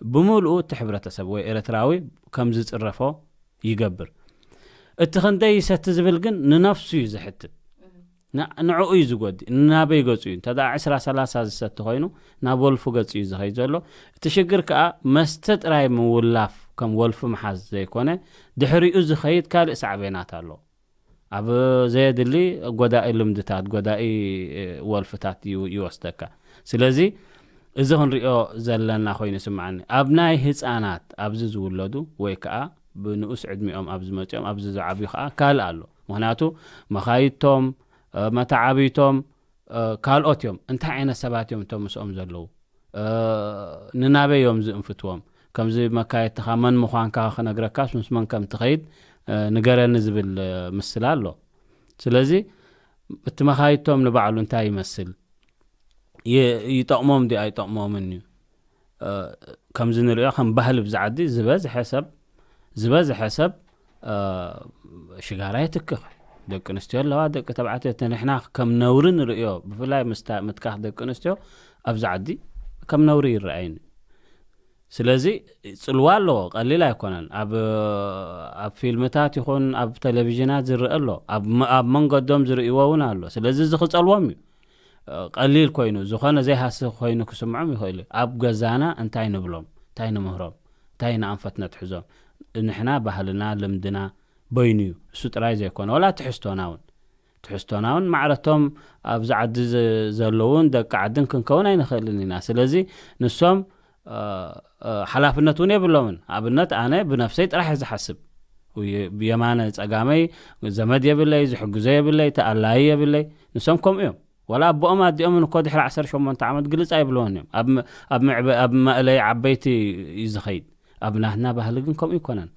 ብምሉኡ እቲ ሕብረተሰብ ወይ ኤርትራዊ ከም ዝጽረፎ ይገብር። እቲ ክንደይ ይሰቲ ዝብል ግን ንነፍሱ እዩ ዝሕትት። ን-፣ ንዕኡ እዩ ዝጎድእ። ንናበይ ገጹ እዩ? እንተ ደኣ ዕስራ ሰላሳ ዝሰቲ ኮይኑ፣ ናብ ወልፉ ገጹ እዩ ዝኸይድ ዘሎ። እቲ ሽግር ከኣ መስተ ጥራይ ምውላፍ፣ ከም ወልፊ ምሓዝ ዘይኮነ፣ ድሕሪኡ ዝኸይድ ካልእ ሳዕቤናት ኣሎ። ኣብ ዘየድሊ ጎዳኢ ልምድታት፣ ጎዳኢ፣ እ፣ ወልፍታት ይው-፣ ይወስደካ። ስለዚ እዚ ክንሪኦ ዘለና ኮይኑ ይስምዓኒ። ኣብ ናይ ህጻናት ኣብዚ ዝውለዱ ወይ ከኣ ብንኡስ ዕድሚኦም ኣብ ዝመጽኦም፣ ኣብዚ ዝዓብዩ ከኣ ካልእ ኣሎ። ምኽንያቱ መኻይድቶም፣ እ፣ መተዓብይቶም፣ እ፣ ካልኦት እዮም። እንታይ ዓይነት ሰባት እዮም እቶም ምስኦም ዘለዉ? እ፣ ንናበይ እዮም ዝእንፍትዎም? ከምዚ መካየድትኻ መን ምዃንካ ክነግረካስ ምስ መን ከም ትኸይድ፣ እ፣ ንገረኒ ዝብል፣ እ፣ ምስላ ኣሎ። ስለዚ እቲ መኻይድቶም ንባዕሉ እንታይ ይመስል? ይ-፣ ይጠቕሞም ድዩ ኣይጠቕሞምን እዩ? እ፣ ከምዚ ንሪኦ ከም ባህሊ ብዛ ዓዲ ዝበዝሐ ሰብ፣ ዝበዝሐ ሰብ፣ እ፣ ሽጋራ የትክኽ። ደቂ ኣንስትዮ ኣለዋ፣ ደቂ ተባዕትዮ። እቲ ንሕና ከም ነውሪ ንርእዮ፣ ብፍላይ ምስታ-፣ ምትካኽ ደቂ ኣንስትዮ ኣብዚ ዓዲ ከም ነውሪ ይረኣይን እዩ። ስለዚ ጽልዋ ኣለዎ፣ ቀሊል ኣይኮነን። ኣብ፣ ኣብ ፊልምታት ይኹን ኣብ ቴሌቪዥናት ዝረአ ኣሎ። ኣብ መ-፣ ኣብ መንገዶም ዝርእይዎ እውን ኣሎ። ስለዚ እዚ ክጸልዎም እዩ። እ፣ ቀሊል ኮይኑ፣ ዝኾነ ዘይሃስብ ኮይኑ ክስምዖም ይኽእል እዩ። ኣብ ገዛና እንታይ ንብሎም? እንታይ ንምህሮም? እንታይ ኢና ኣንፈት ነትሕዞም? ንሕና ባህልና፣ ልምድና በይኑ እዩ። እሱ ጥራይ ዘይኮነ፣ ዋላ ትሕዝቶና እውን፣ ትሕዝቶና እውን ማዕረቶም ኣብዚ ዓዲ ዘ-፣ ዘለውን ደቂ ዓድን ክንከውን ኣይንኽእልን ኢና። ስለዚ ንሶም፣ እ፣ እ፣ ሓላፍነት እውን የብሎምን። ኣብነት ኣነ ብነፍሰይ ጥራሕ እየ ዝሓስብ። የ-፣ ብየማነ ጸጋመይ ዘመድ የብለይ፣ ዝሕግዞ የብለይ፣ ተኣላዪ የብለይ። ንሶም ከምኡ እዮም። ዋላ ኣቦኦም ኣዲኦምን እኮ ድሕሪ ዓሰርተ ሸሞንተ ዓመት ግልጽ ኣይብልዎን እዮም። ኣብ መ-፣ ኣብ መዕበ-፣ ኣብ መእለይ ዓበይቲ እዩ ዝኸይድ። ኣብ ናትና ባህሊ ግን ከምኡ ይኮነን።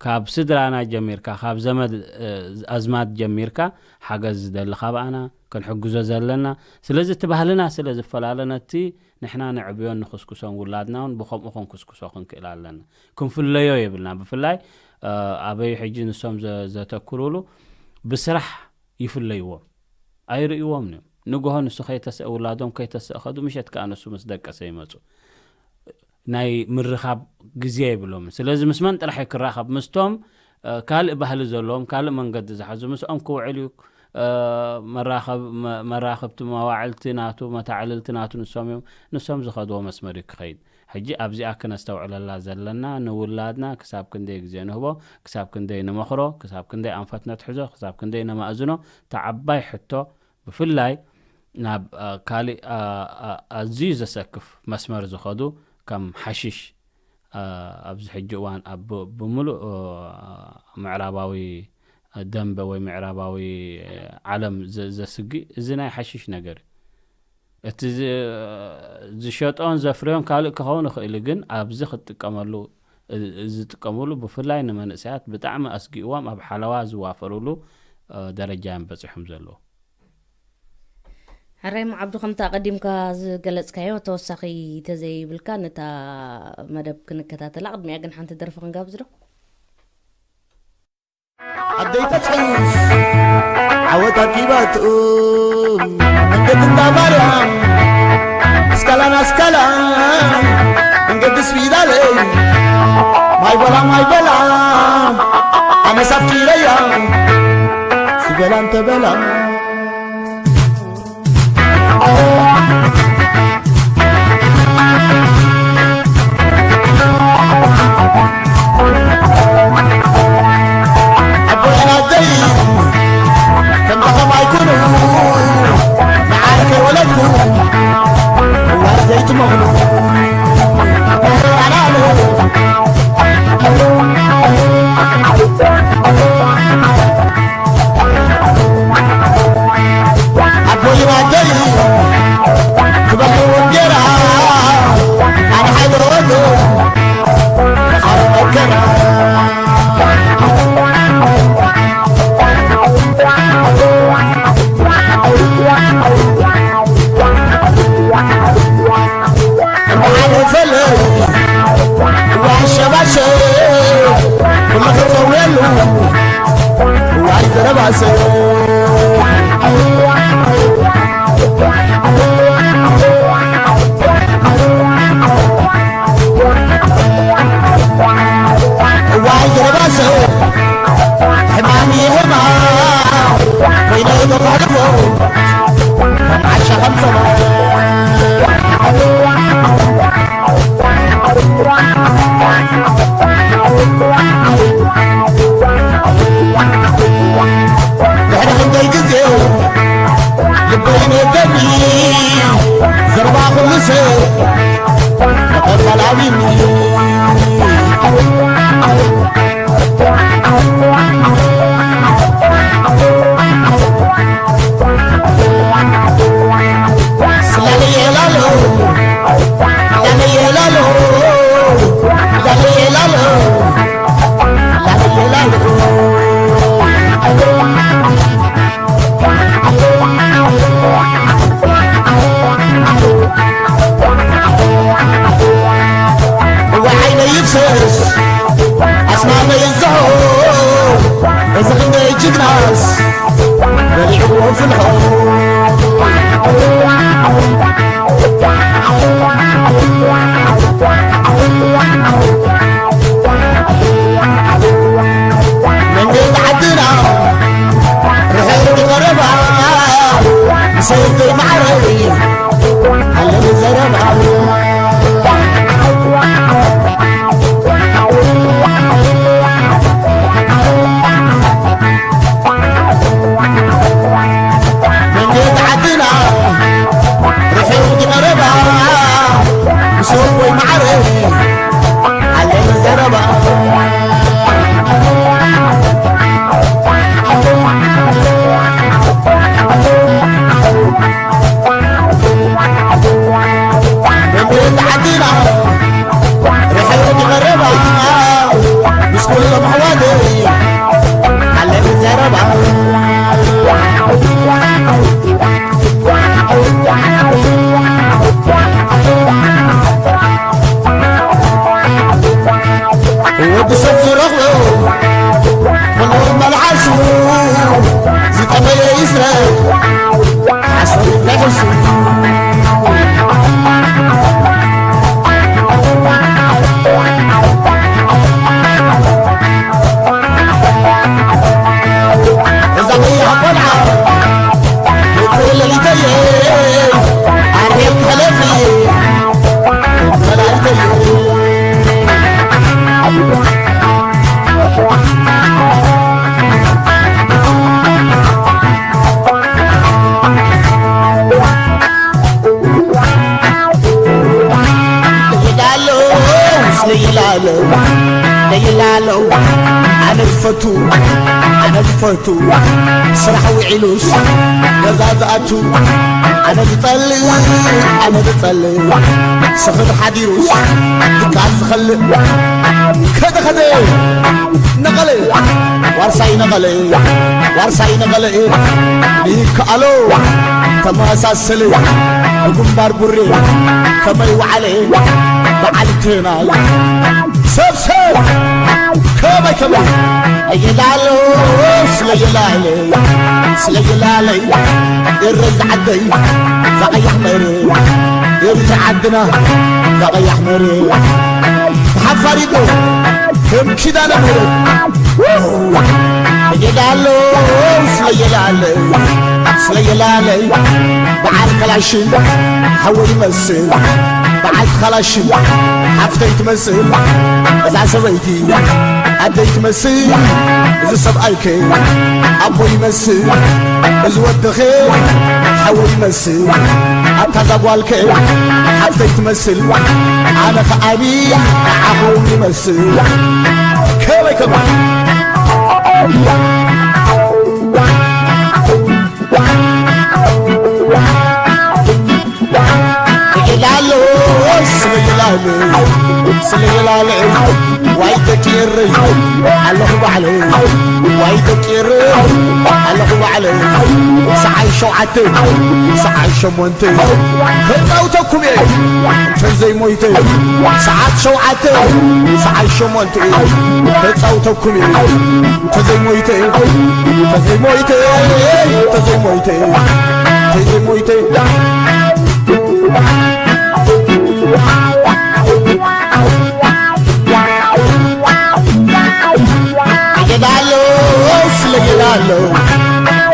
ካብ ስድራና ጀሚርካ፣ ካብ ዘመድ፣ እ፣ ኣዝማድ ጀሚርካ ሓገዝ ዝደሊ ካባኣና፣ ክንሕግዞ ዘለና። ስለዚ እቲ ባህልና ስለ ዝፈላለ፣ ነቲ ንሕና ነዕብዮን ንኽስኩሶን ውላድና እውን ብኸምኡ ክንክስኩሶ ክንክእል ኣለና። ክንፍለዮ የብልና። ብፍላይ፣ እ፣ ኣበይ ሕጂ ንሶም ዘ-፣ ዘተኩሩሉ ብስራሕ ይፍለይዎም። ኣይርእይዎም እዮም። ንግሆ ንሱ ከይተስአ ውላዶም ከይተስአ ከዱ፣ ምሸት ከኣ ንሱ ምስ ደቀሰ ይመጹ። ናይ ምርኻብ ግዜ የብሎምን። ስለዚ ምስ መን ጥራሕ እዩ ክራኸብ? ምስቶም፣ እ፣ ካልእ ባህሊ ዘለዎም፣ ካልእ መንገዲ ዝሓዙ፣ ምስኦም ክውዕል እዩ። እ፣ መራኸብ-፣ መ-፣ መራኽብቲ መዋዕልቲ ናቱ፣ መታዕልልቲ ናቱ ንሶም እዮም። ንሶም ዝኸድዎ መስመር እዩ ክኸይድ። ሕጂ ኣብዚኣ ክነስተውዕለላ ዘለና፣ ንውላድና ክሳብ ክንደይ ግዜ ንህቦ፣ ክሳብ ክንደይ ንመኽሮ፣ ክሳብ ክንደይ ኣንፈት ነትሕዞ፣ ክሳብ ክንደይ ነማእዝኖ፣ እታ ዓባይ ሕቶ ብፍላይ ናብ፣ እ፣ ካሊእ፣ እ፣ እ፣ ኣዝዩ ዘሰክፍ መስመር ዝኸዱ ከም ሓሽሽ፣ እ፣ ኣብዚ ሕጂ እዋን ኣብ ብ-፣ ብምሉእ፣ እ፣ ምዕራባዊ ደንበ ወይ ምዕራባዊ ዓለም ዘ-፣ ዘስግእ እዚ ናይ ሓሽሽ ነገር እዩ። እቲ ዝ-፣ ዝሸጦን ዘፍርዮን ካልእ ክኸውን ይኽእል እዩ፣ ግን ኣብዚ ክትጥቀመሉ፣ እ-፣ ዝጥቀምሉ ብፍላይ ንመንእሰያት ብጣዕሚ ኣስጊእዎም ኣብ ሓለዋ ዝዋፈሩሉ፣ እ፣ ደረጃ እዮም በጺሖም ዘለዉ። ሕራይ ዓብዱ፣ ከምቲ ኣቐዲምካ ዝገለጽካዮ ተወሳኺ ተዘይብልካ ነታ መደብ ክንከታተላ፣ ቅድሚያ ግን ሓንቲ ደርፊ ክንጋብዝ ዶ? ኣደይ ተጸይስ ዓወት ኣኪባቱ መንገዲ እንዳ ማርያም እስካላን ኣስካላ መንገዲ ስቢዳለይ ማይ በላ ማይ በላ ኣነሳት ኪረያ ስበላ እንተበላ ኣቦይ ኣደይ ከምዛኸም ኣይኩኑ ንዓርከ ወለድኩ እዋን ዘይትመኽሉ ኣላለ ኣቦይ ኣደይ ክበልዑ እንጀራ ኣነ ሓይበወሉ ኣረከና ወዲ ሰብ ዝረኽቦ ኩሉ መልሓሱ ዝጠመየ ይስረቕ ሓሶት ናይ ሕሱ። እዛ ቀያሕ ቆልዓ ውፅእ ለሊተየ ኣርሒቕ ሕለፊ መላእክተየ። ለይላለው፣ ለይላለው፣ ለይላለው፣ ኣነ ዝፈቱ፣ ኣነ ዝፈቱ፣ ስራሕ ውዒሉስ ገዛ ዝኣቱ፣ ኣነ ዝጸልእ፣ ኣነ ዝጸልእ፣ ስኽር ሓዲሩስ ድቃስ ዝኸልእ፣ ከደ ከደ ነቐለ፣ ዋርሳይ ነቐለ፣ ዋርሳይ ነቐለ፣ ይከኣሎ ተመሳሰለ፣ ብግንባር ቡሬ ከመይ ወዓለ፣ በዓል ትናይ ሰብ ሰብ ከመይ ከመይ ለየላለ ስለየላለ ስለየላለ ኤረ ዝዓደይ ዛቐያሕ መረ ኤረ ዝዓድና ዛቐያሕ መረ ተሓፋሪዶ ከም ኪዳነ ምሕረት ለየላለ ስለየላለ ስለየላለ በዓል ከላሽን ሓወይ ይመስል በዓል ከላሽን ሓፍተይ ትመስል እዛ ሰበይቲ ኣደይ ትመስል እዚ ሰብኣይከ ኣቦ ይመስል እዚ ወድኸ ሓወይ ይመስል ኣታ እዛ ጓልከ ሓፍተይ ትመስል ኣነ ከዓቢ ንዓኹም ይመስል ከመይ ከመይ ይላሉ ስለይላሉ ስለይላሉ ዋይ ደቂ ኤረይ ኣለኹ ባዕለይ ዋይ ደቂ ኤረይ ኣለኹ ባዕለይ ሰዓት ሸውዓተ ሰዓት ሸሞንተ ከጻውተኩም እየ እንተዘይሞይተ ሰዓት ሸውዓተ ሰዓት ሸሞንተ ከጻውተኩም እየ እንተዘይሞይተ እንተዘይሞይተ እንተዘይሞይተ እንተዘይሞይተ እየላለው ስለየላለው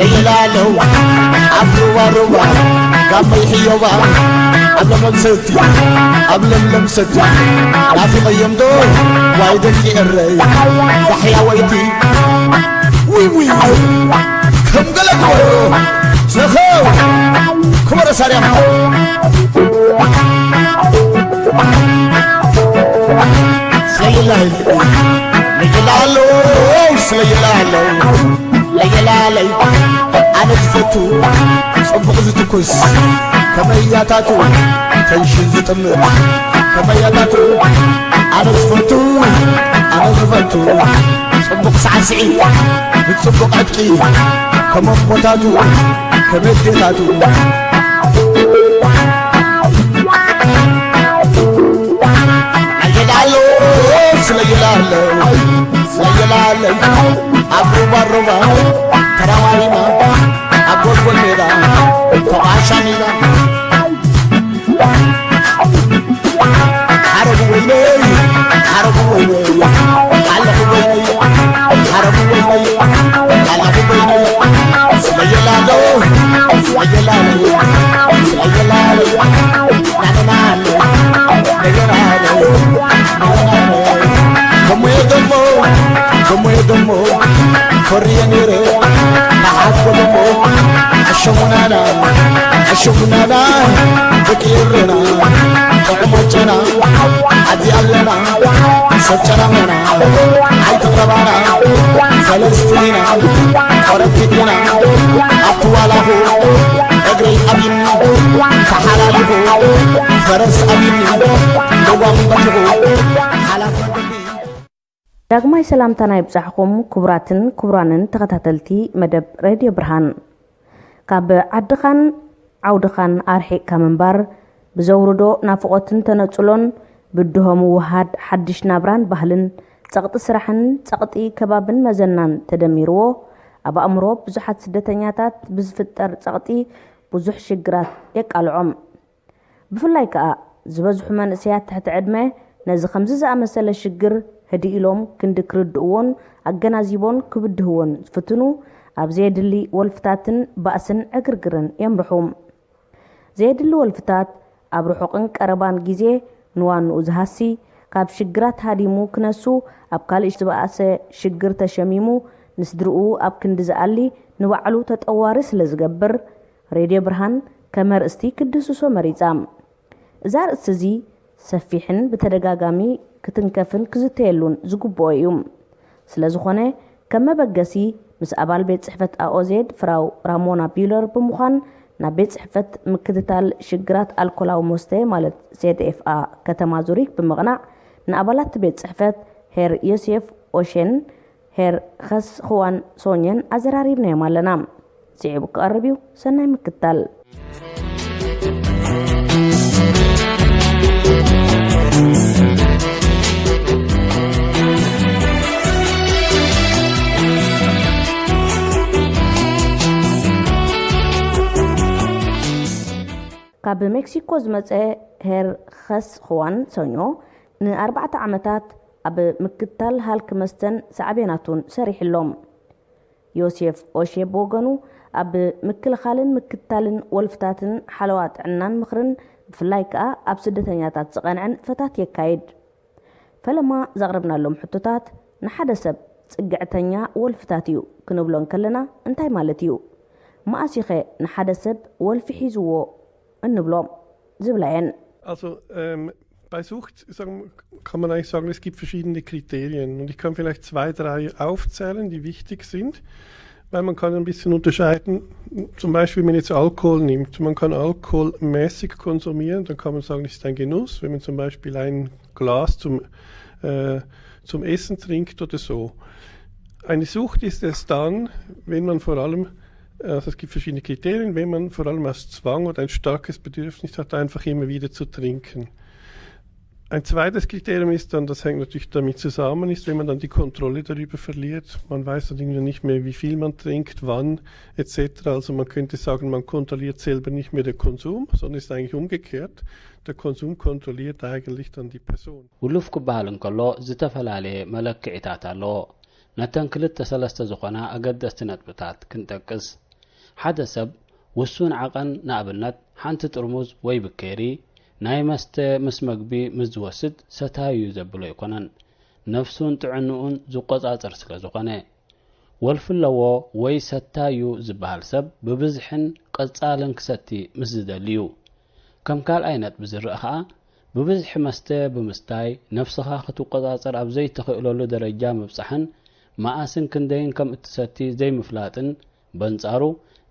እየላለው ኣብ ሩባ ሩባ ጋመይ ሕዮባ ኣብ ለምለም ሰቲ ኣብ ለምለም ሰቲ ናፊቐዮም ዶ ዋይ ደቂ ኤረይ ዛሕያወይቲ ውይ ውይ ከም ገለ ክበሮ ዘኸው ክበረ ሳርያም ስለይላል ለይላለው ስለይላለው ለይላለይ ኣነ ዝፈቱ ጽቡቕ ዝትኩስ ከመያታቱ ተንሽን ዝጥምር ከመያታቱ ኣነ ዝፈቱ ኣነ ዝፈቱ ጽቡቕ ሳዕስዒ ብጽቡቕ ዕጥቂ ከመቦታቱ ከመዴታቱ ኣየላሎ ስለየላለ ስለየላለ ኣብ ሩባ ሩባ ተራዋሪማ ኣብ ጎልጎል ሜዳ ተቋሻ ሜዳ ሓረጉ ወይነይ ሓረጉ ወይነይ ሓለኹ ወይነይ ሓረጉ ወይነይ ሓለኹ ወይነይ ስለየላሎ ስለየላለ ስለየላለ ናነናለ ነገራለ ነገራለ ከሙየ ደሞ ከሙየ ደሞ ኮርየ ነይረ ንዓኮ ደሞ ኣሸሙናና ኣሸሙናና ደቂ ኤረና ጥዑሞጨና ኣብዚ ኣለና ሰብ ጨናመና ኣይትቕረባና ፈለስቲ ኢና ቆረብቲ ኢና ኣብቲ ዋላኹ እግረይ ኣብዩኒ ተሓላሊኹ ፈረስ ኣብዩኒ ልዋም በቲኹ ሓላፍ ወንድሚ ዳግማይ ሰላምታና ይብጻሕኩም ክቡራትን ክቡራንን ተኸታተልቲ መደብ ሬድዮ ብርሃን። ካብ ዓድኻን ዓውድኻን ኣርሒቕካ ምንባር ብዘውርዶ ናፍቖትን ተነጽሎን ብድሆ ምውሃድ ሓድሽ ናብራን ባህልን ጸቕጢ ስራሕን ጸቕጢ ከባብን መዘናን ተደሚርዎ ኣብ ኣእምሮ ብዙሓት ስደተኛታት ብዝፍጠር ጸቕጢ ብዙሕ ሽግራት የቃልዖም። ብፍላይ ከኣ ዝበዝሑ መንእሰያት ትሕቲ ዕድመ ነዚ ከምዚ ዝኣመሰለ ሽግር ህድእ ኢሎም ክንዲ ክርድእዎን ኣገናዚቦን ክብድህዎን ዝፍትኑ ኣብ ዘየድሊ ወልፍታትን ባእስን ዕግርግርን የምርሑ። ዘየድሊ ወልፍታት ኣብ ርሑቕን ቀረባን ግዜ ንዋንኡ ዝሃሲ፣ ካብ ሽግራት ሃዲሙ ክነሱ ኣብ ካልእ ዝበኣሰ ሽግር ተሸሚሙ ንስድርኡ ኣብ ክንዲ ዝኣሊ ንባዕሉ ተጠዋሪ ስለ ዝገብር ሬድዮ ብርሃን ከም ኣርእስቲ ክድህስሶ መሪጻ። እዚ ኣርእስቲ እዚ ሰፊሕን ብተደጋጋሚ ክትንከፍን ክዝተየሉን ዝግብኦ እዩ። ስለ ዝኾነ ከም መበገሲ ምስ ኣባል ቤት ጽሕፈት ኣኦዜድ ፍራው ራሞና ቢውለር ብምዃን ናብ ቤት ጽሕፈት ምክትታል ሽግራት ኣልኮላዊ መስተ ማለት ሴድኤፍኣ ከተማ ዙሪክ ብምቕናዕ ንኣባላት ቤት ጽሕፈት ሄር ዮሴፍ ኦሼን ሄር ኸስ ኹዋን ሶኘን ኣዘራሪብናዮም ኣለና። ስዒቡ ክቐርብ እዩ። ሰናይ ምክትታል። ካብ ሜክሲኮ ዝመጸ ሄር ኸስ ኹዋን ሶኞ ንኣርባዕተ ዓመታት ኣብ ምክትታል ሃልክ መስተን ሳዕቤናቱን ሰሪሕሎም። ዮሴፍ ኦሼ ብወገኑ ኣብ ምክልኻልን ምክትታልን ወልፍታትን ሓለዋ ጥዕናን ምኽርን ብፍላይ ከኣ ኣብ ስደተኛታት ዝቐንዐን ፈታት የካይድ። ፈለማ ዘቕረብናሎም ሕቶታት ንሓደ ሰብ ጽግዕተኛ ወልፍታት እዩ ክንብሎ እንከለና እንታይ ማለት እዩ? መኣሲኸ ንሓደ ሰብ ወልፊ ሒዝዎ እንብሎ? ዝብላ እየን። Also ähm, bei Sucht sagen, kann man eigentlich sagen, es gibt verschiedene Kriterien. Und ich kann vielleicht zwei, drei aufzählen, die wichtig sind. Weil man kann ein bisschen unterscheiden, zum Beispiel wenn man jetzt Alkohol nimmt, man kann Alkohol mäßig konsumieren, dann kann man sagen, es ist ein Genuss. Wenn man zum Beispiel ein Glas zum, äh, zum Essen trinkt oder so. Eine Sucht ist es dann, wenn man vor allem, also es gibt verschiedene Kriterien, wenn man vor allem aus Zwang oder ein starkes Bedürfnis hat, einfach immer wieder zu trinken. Ein zweites Kriterium ist dann, das hängt natürlich damit zusammen, ist, wenn man dann die Kontrolle darüber verliert. Man weiß dann irgendwie nicht mehr, wie viel man trinkt, wann et cetera. Also man könnte sagen, man kontrolliert selber nicht mehr den Konsum, sondern ist eigentlich umgekehrt. Der Konsum kontrolliert eigentlich dann die Person. ውሉፍ ክበሃል እንከሎ ዝተፈላለየ መለክዒታት ኣለዎ። ነተን ክልተ ሰለስተ ዝኾና ኣገደስቲ ነጥብታት ክንጠቅስ። ሓደ ሰብ ውሱን ዓቐን ንኣብነት ሓንቲ ጥርሙዝ ወይ ብኬሪ ናይ መስተ ምስ መግቢ ምስ ዝወስድ ሰታዩ እዩ ዘብሎ ኣይኮነን። ነፍሱን ጥዕንኡን ዝቆጻጸር ስለ ዝኾነ። ወልፊ ኣለዎ ወይ ሰታዩ ዝበሃል ሰብ ብብዝሕን ቀጻልን ክሰቲ ምስ ዝደሊ እዩ። ከም ካልኣይ ነጥቢ ዝረኣ ኸኣ ብብዝሒ መስተ ብምስታይ ነፍስኻ ክትቆጻጸር ኣብ ዘይትኽእለሉ ደረጃ ምብጻሕን መኣስን ክንደይን ከም እትሰቲ ዘይምፍላጥን በንጻሩ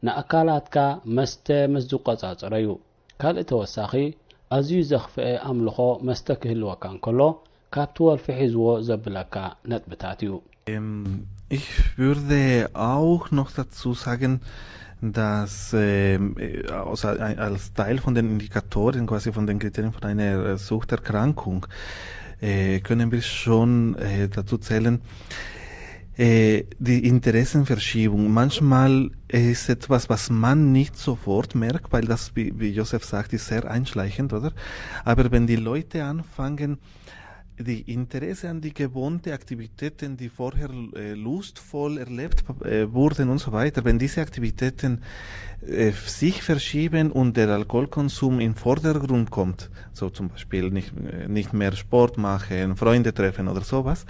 ንኣካላትካ መስተ ምስ ዝቆጻጸሮ እዩ። ካልእ ተወሳኺ ኣዝዩ ዘኽፍኤ ኣምልኾ መስተ ክህልወካ እንከሎ ካብቲ ወልፊ ሒዝዎ ዘብለካ ነጥብታት እዩ። Ich würde auch noch dazu sagen, dass ähm, äh, also ein- als Teil von den Indikatoren, quasi von den Kriterien von einer äh, Suchterkrankung, äh, können wir schon äh, dazu zählen, äh, die Interessenverschiebung. Manchmal ist etwas, was man nicht sofort merkt, weil das, wie, wie Josef sagt, ist sehr einschleichend, oder? Aber wenn die Leute anfangen, die Interesse an die gewohnte Aktivitäten, die vorher äh, lustvoll erlebt äh, wurden und so weiter, wenn diese Aktivitäten äh, sich verschieben und der Alkoholkonsum im Vordergrund kommt, so zum Beispiel nicht, äh, nicht mehr Sport machen, Freunde treffen oder sowas,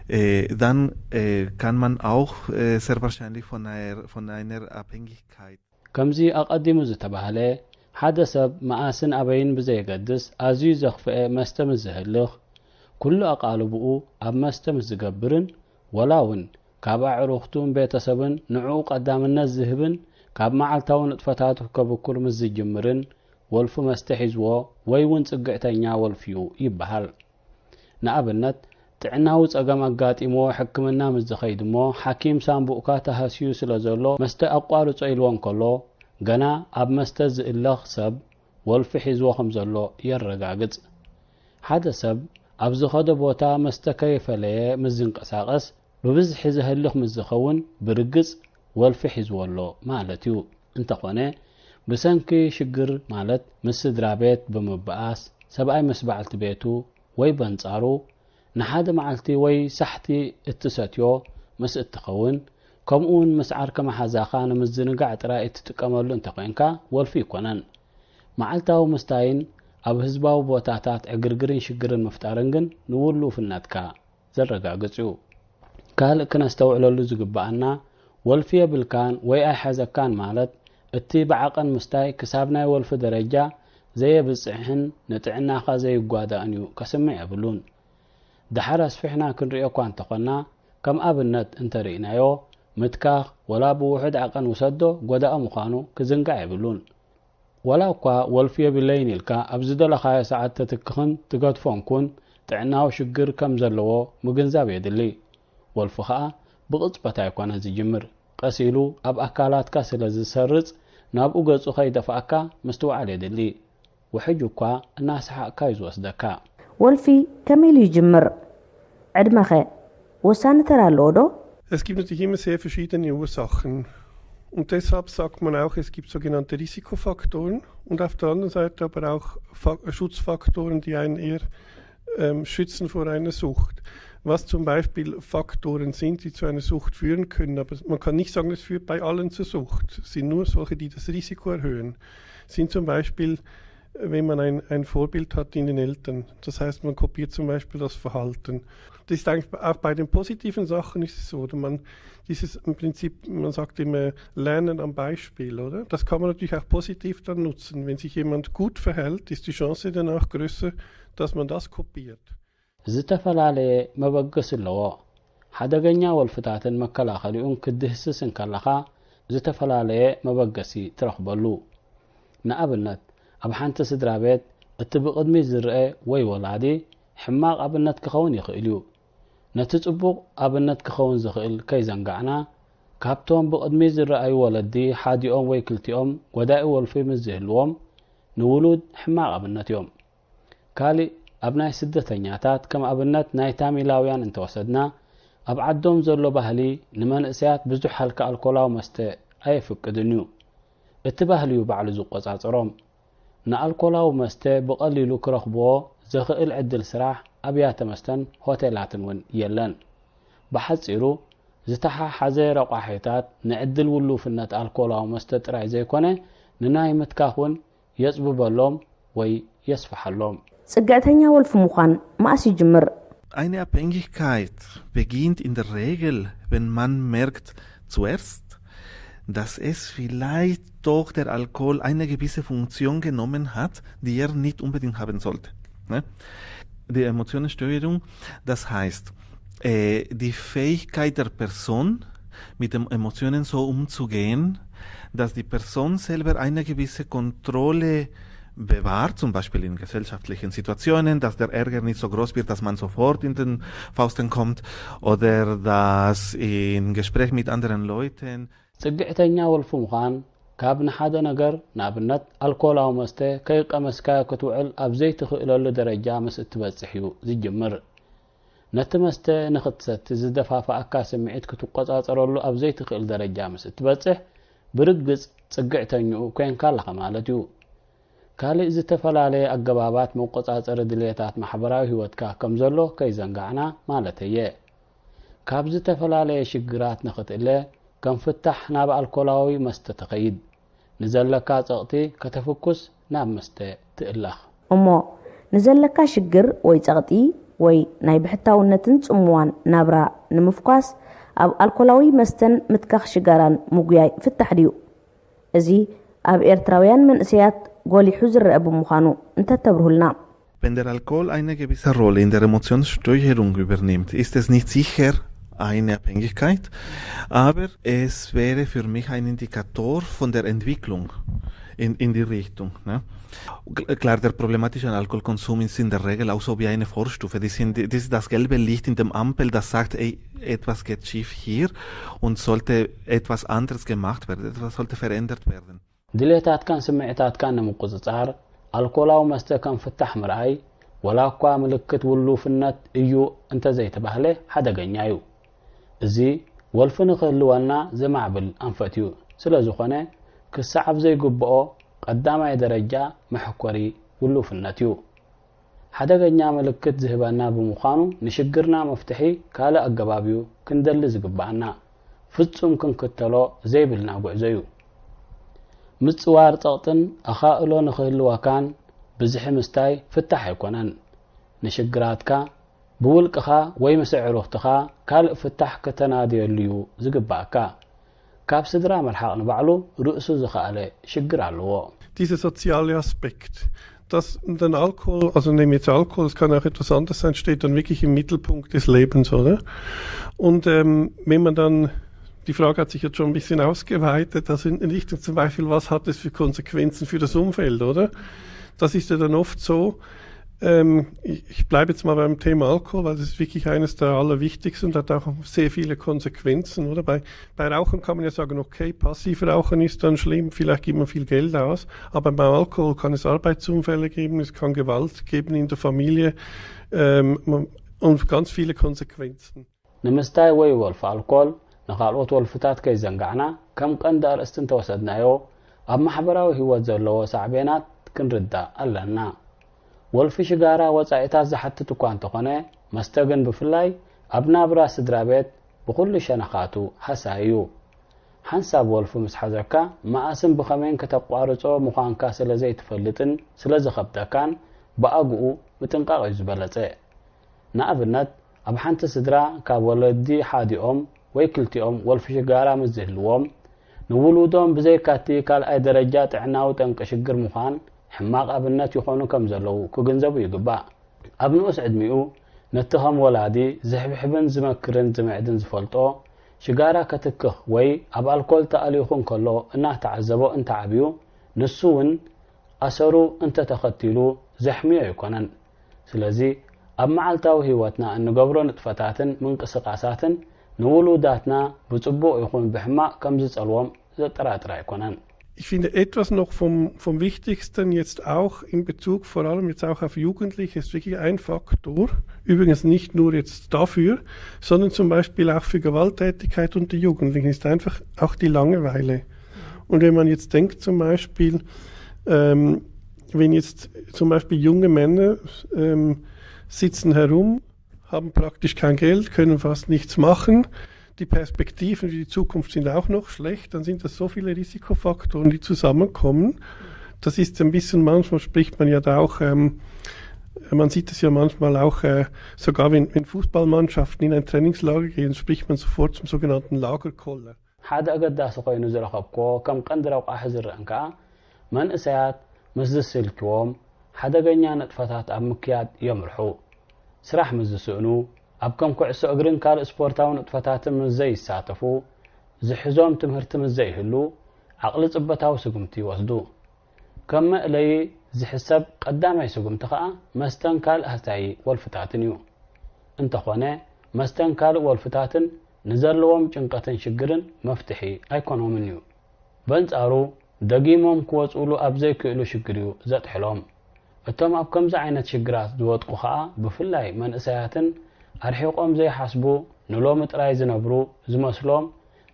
äh, dann äh, kann man auch äh, sehr wahrscheinlich von einer, von einer Abhängigkeit ከምዚ ኣቐዲሙ ዝተባህለ ሓደ ሰብ መኣስን ኣበይን ብዘየገድስ ኣዝዩ ዘኽፍኤ መስተ ምስ ዘህልኽ፣ ኩሉ ኣቓልብኡ ኣብ መስተ ምስ ዝገብርን ወላ እውን ካብ ኣዕሩኽቱን ቤተሰብን ንዕኡ ቀዳምነት ዝህብን ካብ መዓልታዊ ንጥፈታቱ ከብኩር ምስ ዝጅምርን ወልፊ መስተ ሒዝዎ ወይ እውን ጽግዕተኛ ወልፊ'ዩ ይበሃል። ንኣብነት ጥዕናዊ ጸገም ኣጋጢምዎ ሕክምና ምስ ዝኸይድ እሞ፣ ሓኪም ሳንቡእካ ተሃስዩ ስለ ዘሎ መስተ ኣቋርጾ ኢልዎ እንከሎ፣ ገና ኣብ መስተ ዝእለኽ ሰብ ወልፊ ሒዝዎ ከም ዘሎ የረጋግጽ። ሓደ ሰብ ኣብ ዝኸዶ ቦታ መስተ ከይፈለየ ምስ ዝንቀሳቐስ፣ ብብዝሒ ዘህልኽ ምስ ዝኸውን፣ ብርግጽ ወልፊ ሒዝዎ ኣሎ ማለት እዩ። እንተኾነ፣ ብሰንኪ ሽግር ማለት ምስ ስድራ ቤት ብምብኣስ፣ ሰብኣይ ምስ በዓልቲ ቤቱ ወይ በንጻሩ ንሓደ መዓልቲ ወይ ሳሕቲ እትሰትዮ ምስ እትኸውን፣ ከምኡውን ምስ ዓርኪ መሓዛኻ ንምዝንጋዕ ጥራይ እትጥቀመሉ እንተኾይንካ፣ ወልፊ ኣይኮነን። መዓልታዊ ምስታይን ኣብ ህዝባዊ ቦታታት ዕግርግርን ሽግርን ምፍጣርን ግን ንውሉፍነትካ ዘረጋግጽ እዩ። ካልእ ክነስተውዕለሉ ዝግብኣና፣ ወልፊ የብልካን ወይ ኣይሓዘካን ማለት፣ እቲ ብዓቐን ምስታይ ክሳብ ናይ ወልፊ ደረጃ ዘየብጽሕን ንጥዕናኻ ዘይጓዳእን እዩ ከስምዕ የብሉን። ደሓር ኣስፊሕና ክንርእዮ እኳ እንተኾንና፣ ከም ኣብነት እንተርኢናዮ፣ ምትካኽ ወላ ብውሑድ ዓቐን ውሰዶ ጎዳኢ ምዃኑ ክዝንጋዕ የብሉን። ዋላ እኳ ወልፊ የብለይን ኢልካ ኣብ ዝደለኻዮ ሰዓት ተትክኽን ትገድፎን ኩን፣ ጥዕናዊ ሽግር ከም ዘለዎ ምግንዛብ የድሊ። ወልፊ ኸኣ ብቕጽበት ኣይኮነን ዝጅምር። ቀስ ኢሉ ኣብ ኣካላትካ ስለ ዝሰርጽ፣ ናብኡ ገጹ ከይደፍኣካ ምስትውዓል የድሊ። ውሕጅ እኳ እናሰሓቕካ እዩ ዝወስደካ። ወልፊ ከመይ ኢሉ ይጅምር? ዕድመኸ ወሳኒ ተራ ኣለዎ ዶ? Es gibt natürlich immer sehr verschiedene Ursachen. Und deshalb sagt man auch, es gibt sogenannte Risikofaktoren und auf der anderen Seite aber auch Fa- Schutzfaktoren, die einen eher ähm, schützen vor einer Sucht. Was zum Beispiel Faktoren sind, die zu einer Sucht führen können, aber man kann nicht sagen, es führt bei allen zur Sucht. Es sind nur solche, die das Risiko erhöhen. Sind zum Beispiel, wenn man ein, ein Vorbild hat in den Eltern. Das heißt, man kopiert zum Beispiel das Verhalten. Das ist eigentlich auch bei den positiven Sachen ist es so, oder man dieses im Prinzip, man sagt immer, Lernen am Beispiel, oder? Das kann man natürlich auch positiv dann nutzen. Wenn sich jemand gut verhält, ist die Chance danach größer, dass man das kopiert. ዝተፈላለየ መበገሲ ኣለዎ። ሓደገኛ ወልፍታትን መከላኸሊኡን ክትድህስስ እንከለኻ፣ ዝተፈላለየ መበገሲ ትረኽበሉ። ንኣብነት፣ ኣብ ሓንቲ ስድራ ቤት እቲ ብቕድሚት ዝረአ ወይ ወላዲ ሕማቕ ኣብነት ክኸውን ይኽእል እዩ። ነቲ ጽቡቕ ኣብነት ክኸውን ዝኽእል ከይዘንጋዕና፣ ካብቶም ብቕድሚት ዝረኣዩ ወለዲ ሓዲኦም ወይ ክልቲኦም ጎዳኢ ወልፊ ምስ ዝህልዎም፣ ንውሉድ ሕማቕ ኣብነት እዮም። ካሊእ፣ ኣብ ናይ ስደተኛታት ከም ኣብነት ናይ ታሚላውያን እንተወሰድና፣ ኣብ ዓዶም ዘሎ ባህሊ ንመንእሰያት ብዙሕ ሃልኪ ኣልኮላዊ መስተ ኣየፍቅድን እዩ። እቲ ባህሊ እዩ ባዕሉ ዝቆጻጸሮም። ንኣልኮላዊ መስተ ብቐሊሉ ክረኽብዎ ዘኽእል ዕድል ስራሕ ኣብያተ መስተን ሆቴላትን እውን የለን። ብሓጺሩ፣ ዝተሓሓዘ ረቋሒታት ንዕድል ውሉፍነት ኣልኮላዊ መስተ ጥራይ ዘይኮነ፣ ንናይ ምትካኽ እውን የጽብበሎም ወይ የስፍሓሎም። ጽግዕተኛ ወልፊ ምዃን መኣስ ይጅምር? Eine Abhängigkeit beginnt in der Regel, wenn man merkt zuerst, dass es vielleicht doch der Alkohol eine gewisse Funktion genommen hat, die er nicht unbedingt haben sollte. Ne? Die Emotionssteuerung, das heißt, äh, die Fähigkeit der Person, mit den Emotionen so umzugehen, dass die Person selber eine gewisse Kontrolle bewahrt, zum Beispiel in gesellschaftlichen Situationen, dass der Ärger nicht so groß wird, dass man sofort in den Fausten kommt oder dass im Gespräch mit anderen Leuten. ጽግዕተኛ ወልፊ ምዃን፣ ካብ ንሓደ ነገር፣ ንኣብነት ኣልኮላዊ መስተ፣ ከይቀመስካዮ ክትውዕል ኣብ ዘይትኽእለሉ ደረጃ ምስ እትበጽሕ እዩ ዝጅምር። ነቲ መስተ ንኽትሰቲ ዝደፋፍኣካ ስምዒት ክትቆጻጸረሉ ኣብ ዘይትኽእል ደረጃ ምስ እትበጽሕ፣ ብርግጽ ጽግዕተኝኡ ኴንካ ኣለኻ ማለት እዩ። ካልእ ዝተፈላለየ ኣገባባት መቆጻጸሪ ድልየታት ማሕበራዊ ህይወትካ ከም ዘሎ ከይዘንጋዕና ማለተየ። ካብ ዝተፈላለየ ሽግራት ንኽትእለ፣ ከም ፍታሕ ናብ ኣልኮላዊ መስተ ትኸይድ። ንዘለካ ጸቕጢ ከተፍኩስ ናብ መስተ ትእለኽ። እሞ ንዘለካ ሽግር ወይ ጸቕጢ ወይ ናይ ብሕታውነትን ጽምዋን ናብራ ንምፍኳስ ኣብ ኣልኮላዊ መስተን ምትካኽ ሽጋራን ምጉያይ ፍታሕ ድዩ? እዚ ኣብ ኤርትራውያን መንእሰያት ጎሊሑ ዝረአ ብምዃኑ እንተተብርሁልና። Wenn der Alkohol eine gewisse Rolle in der Emotionssteuerung übernimmt, ist es nicht sicher, eine Abhängigkeit, aber es wäre für mich ein Indikator von der Entwicklung in, in die Richtung. Ne? Klar, der problematische Alkoholkonsum ist in der Regel auch so wie eine Vorstufe. Die sind, das ist das gelbe Licht in dem Ampel, das sagt, ey, etwas geht schief hier und sollte etwas anderes gemacht werden, etwas sollte verändert werden. ድሌታትካን ስምዒታትካን ንምቁፅፃር ኣልኮላዊ መስተ ከም ፍታሕ ምርኣይ፣ ወላ እኳ ምልክት ውሉፍነት እዩ እንተዘይተባህለ፣ ሓደገኛ እዩ። እዚ ወልፊ ንክህልወና ዘማዕብል ኣንፈት እዩ። ስለ ዝኾነ ክሰዓብ ዘይግብኦ ቀዳማይ ደረጃ መሐኮሪ ውሉፍነት እዩ። ሓደገኛ ምልክት ዝህበና ብምዃኑ ንሽግርና መፍትሒ ካልእ ኣገባብ እዩ ክንደሊ ዝግብኣና። ፍጹም ክንክተሎ ዘይብልና ጉዕዞ እዩ። ምጽዋር ጸቕጥን ኣኻእሎ ንኽህልወካን ብዝሒ ምስታይ ፍታሕ ኣይኮነን። ንሽግራትካ ብውልቅኻ ወይ ምስ ኣዕሩኽትኻ ካልእ ፍታሕ ከተናድየሉ እዩ ዝግባእካ። ካብ ስድራ ምርሓቕ ንባዕሉ ርእሱ ዝኸኣለ ሽግር ኣለዎ። Dieser soziale Aspekt, dass den Alkohol, also nehmen wir jetzt Alkohol, es kann auch etwas anderes sein, steht dann wirklich im Mittelpunkt des Lebens, oder? Und ähm, wenn man dann, die Frage hat sich jetzt schon ein bisschen ausgeweitet, also in Richtung zum Beispiel, was hat es für Konsequenzen für das Umfeld, oder? Das ist ja dann oft so, ähm, ich, ich bleibe jetzt mal beim Thema Alkohol, weil das ist wirklich eines der allerwichtigsten und hat auch sehr viele Konsequenzen, oder? Bei, bei Rauchen kann man ja sagen, okay, Passivrauchen ist dann schlimm, vielleicht gibt man viel Geld aus, aber beim Alkohol kann es Arbeitsunfälle geben, es kann Gewalt geben in der Familie ähm, und ganz viele Konsequenzen. ንምስታይ ወይ ወልፊ ኣልኮል ንኻልኦት ወልፍታት ከይዘንጋዕና ከም ቀንዲ ኣርእስቲ እንተወሰድናዮ ኣብ ማሕበራዊ ህይወት ዘለዎ ሳዕቤናት ክንርዳእ ኣለና። ወልፊ ሽጋራ ወጻኢታት ዝሓትት እኳ እንተኾነ መስተ ግን ብፍላይ ኣብ ናብራ ስድራ ቤት ብኹሉ ሸነኻቱ ሃሳይ እዩ። ሓንሳብ ወልፊ ምስ ሓዘካ መኣስን ብኸመይን ከተቋርጾ ምዃንካ ስለ ዘይትፈልጥን ስለ ዝኸብደካን ብኣግኡ ምጥንቃቕ እዩ ዝበለጸ። ንኣብነት ኣብ ሓንቲ ስድራ ካብ ወለዲ ሓዲኦም ወይ ክልቲኦም ወልፊ ሽጋራ ምስ ዝህልዎም ንውሉዶም ብዘይካቲ ካልኣይ ደረጃ ጥዕናዊ ጠንቂ ሽግር ምዃን ሕማቕ ኣብነት ይኾኑ ከም ዘለዉ ክግንዘቡ ይግባእ። ኣብ ንኡስ ዕድሚኡ ነቲ ከም ወላዲ ዝሕብሕብን ዝመክርን ዝምዕድን ዝፈልጦ ሽጋራ ከትክኽ ወይ ኣብ ኣልኮል ተኣሊኹ እንከሎ እናተዓዘቦ እንተዓብዩ ንሱ እውን ኣሰሩ እንተተኸቲሉ ዘሕምዮ ኣይኮነን። ስለዚ ኣብ መዓልታዊ ህይወትና እንገብሮ ንጥፈታትን ምንቅስቓሳትን ንውሉዳትና ብጽቡቕ ይኹን ብሕማቕ ከም ዝጸልዎም ዘጠራጥር ኣይኮነን። Ich finde etwas noch vom, vom Wichtigsten jetzt auch in Bezug vor allem jetzt auch auf Jugendliche ist wirklich ein Faktor, übrigens nicht nur jetzt dafür, sondern zum Beispiel auch für Gewalttätigkeit unter Jugendlichen ist einfach auch die Langeweile. Und wenn man jetzt denkt zum Beispiel, ähm, wenn jetzt zum Beispiel junge Männer ähm, sitzen herum, haben praktisch kein Geld, können fast nichts machen, die Perspektiven für die Zukunft sind auch noch schlecht, dann sind das so viele Risikofaktoren, die zusammenkommen. Das ist ein bisschen, manchmal spricht man ja da auch, ähm, man sieht es ja manchmal auch, äh, sogar wenn, wenn Fußballmannschaften in ein Trainingslager gehen, spricht man sofort zum sogenannten Lagerkoller. ሓደ ኣገዳሲ ኮይኑ ዝረኸብክዎ ከም ቀንዲ ረቋሒ ዝረአን ከኣ መንእሰያት ምስ ዝስልችዎም ሓደገኛ ንጥፈታት ኣብ ምክያድ የምርሑ። ስራሕ ምስ ዝስእኑ፣ ኣብ ከም ኩዕሶ እግርን ካልእ ስፖርታዊ ንጥፈታትን ምስ ዘይሳተፉ፣ ዝሕዞም ትምህርቲ ምስ ዘይህሉ፣ ዓቕሊ ጽበታዊ ስጉምቲ ይወስዱ። ከም መእለዪ ዝሕሰብ ቀዳማይ ስጉምቲ ከኣ መስተን ካልእ ሃሳዪ ወልፍታትን እዩ። እንተኾነ፣ መስተን ካልእ ወልፍታትን ንዘለዎም ጭንቀትን ሽግርን መፍትሒ ኣይኮኖምን እዩ። በንጻሩ፣ ደጊሞም ክወጽኡሉ ኣብ ዘይክእሉ ሽግር እዩ ዘጥሕሎም። እቶም ኣብ ከምዚ ዓይነት ሽግራት ዝወድቁ ከኣ ብፍላይ መንእሰያትን ኣርሒቖም ዘይሓስቡ ንሎሚ ጥራይ ዝነብሩ ዝመስሎም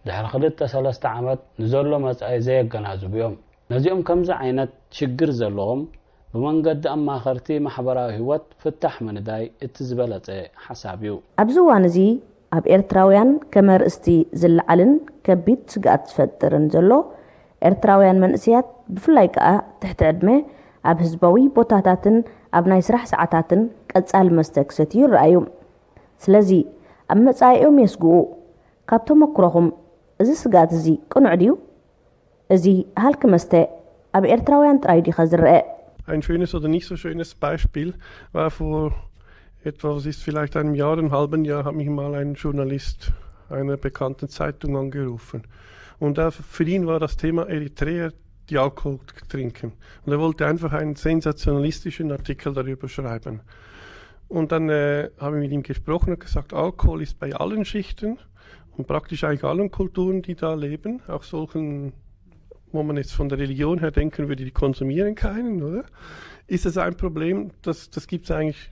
ድሕሪ ክልተ ሰለስተ ዓመት ንዘሎ መጻኢ ዘየገናዝቡ እዮም። ነዚኦም ከምዚ ዓይነት ሽግር ዘለዎም ብመንገዲ ኣማኸርቲ ማሕበራዊ ህይወት ፍታሕ ምንዳይ እቲ ዝበለጸ ሓሳብ እዩ። ኣብዚ እዋን እዚ ኣብ ኤርትራውያን ከም ኣርእስቲ ዝለዓልን ከቢድ ስግኣት ዝፈጥርን ዘሎ ኤርትራውያን መንእሰያት ብፍላይ ከኣ ትሕቲ ዕድመ ኣብ ህዝባዊ ቦታታትን ኣብ ናይ ስራሕ ሰዓታትን ቀጻሊ መስተ ክሰትዩ ይረኣዩ። ስለዚ ኣብ መጻኢኦም የስግኡ። ካብ ተመኩሮኹም እዚ ስግኣት እዚ ቅኑዕ ድዩ? እዚ ሃልኪ መስተ ኣብ ኤርትራውያን ጥራይ ድዩ ዝረኣ? Ein schönes oder nicht so schönes Beispiel war vor Etwa, was ist, vielleicht einem Jahr, einem halben Jahr, hat mich mal ein Journalist einer bekannten Zeitung angerufen. Und da, für ihn war das Thema Eritreer, die Alkohol trinken. Und er wollte einfach einen sensationalistischen Artikel darüber schreiben. Und dann äh, habe ich mit ihm gesprochen und gesagt, Alkohol ist bei allen Schichten und praktisch eigentlich allen Kulturen, die da leben, auch solchen, wo man jetzt von der Religion her denken würde, die konsumieren keinen, oder? Ist es ein Problem, das, das gibt es eigentlich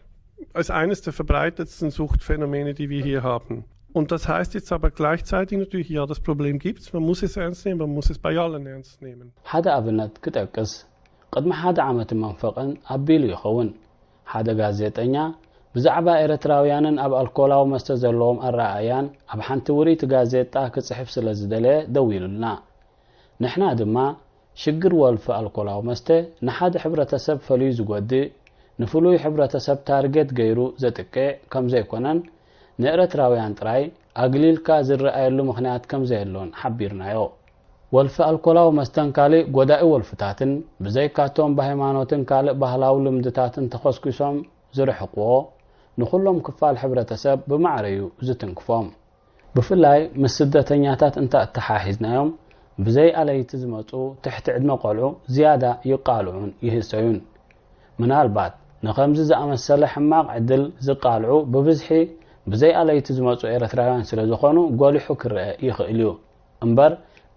als eines der verbreitetsten Suchtphänomene, die wir hier haben. Und das heißt jetzt aber gleichzeitig natürlich, ja, das Problem gibt es, man muss es ernst nehmen, man muss es bei allen ernst nehmen. ሓደ ኣብነት ክጠቅስ፣ ቅድሚ ሓደ ዓመት መንፈቕን ኣቢሉ ይኸውን ሓደ ጋዜጠኛ ብዛዕባ ኤርትራውያንን ኣብ ኣልኮላዊ መስተ ዘለዎም ኣረኣእያን ኣብ ሓንቲ ውርይቲ ጋዜጣ ክጽሕፍ ስለ ዝደለየ ደዊሉልና። ንሕና ድማ ሽግር ወልፊ ኣልኮላዊ መስተ ንሓደ ሕብረተሰብ ፈልዩ ዝጎድእ፣ ንፍሉይ ሕብረተሰብ ታርጌት ገይሩ ዘጥቅዕ ከም ዘይኮነን ንኤርትራውያን ጥራይ ኣግሊልካ ዝረኣየሉ ምኽንያት ከም ዘየሎን ሓቢርናዮ። ወልፊ ኣልኮላዊ መስተን ካልእ ጎዳኢ ወልፍታትን ብዘይካቶም ብሃይማኖትን ካልእ ባህላዊ ልምድታትን ተኾስኲሶም ዝርሕቕዎ ንኹሎም ክፋል ሕብረተሰብ ብማዕረ እዩ ዝትንክፎም። ብፍላይ ምስ ስደተኛታት እንተ ኣተሓሒዝናዮም ብዘይ ኣለይቲ ዝመጹ ትሕቲ ዕድመ ቆልዑ ዝያዳ ይቃልዑን ይህሰዩን። ምናልባት ንኸምዚ ዝኣመሰለ ሕማቕ ዕድል ዝቃልዑ ብብዝሒ ብዘይ ኣለይቲ ዝመጹ ኤርትራውያን ስለ ዝኾኑ ጎሊሑ ክረአ ይኽእል እዩ። እምበር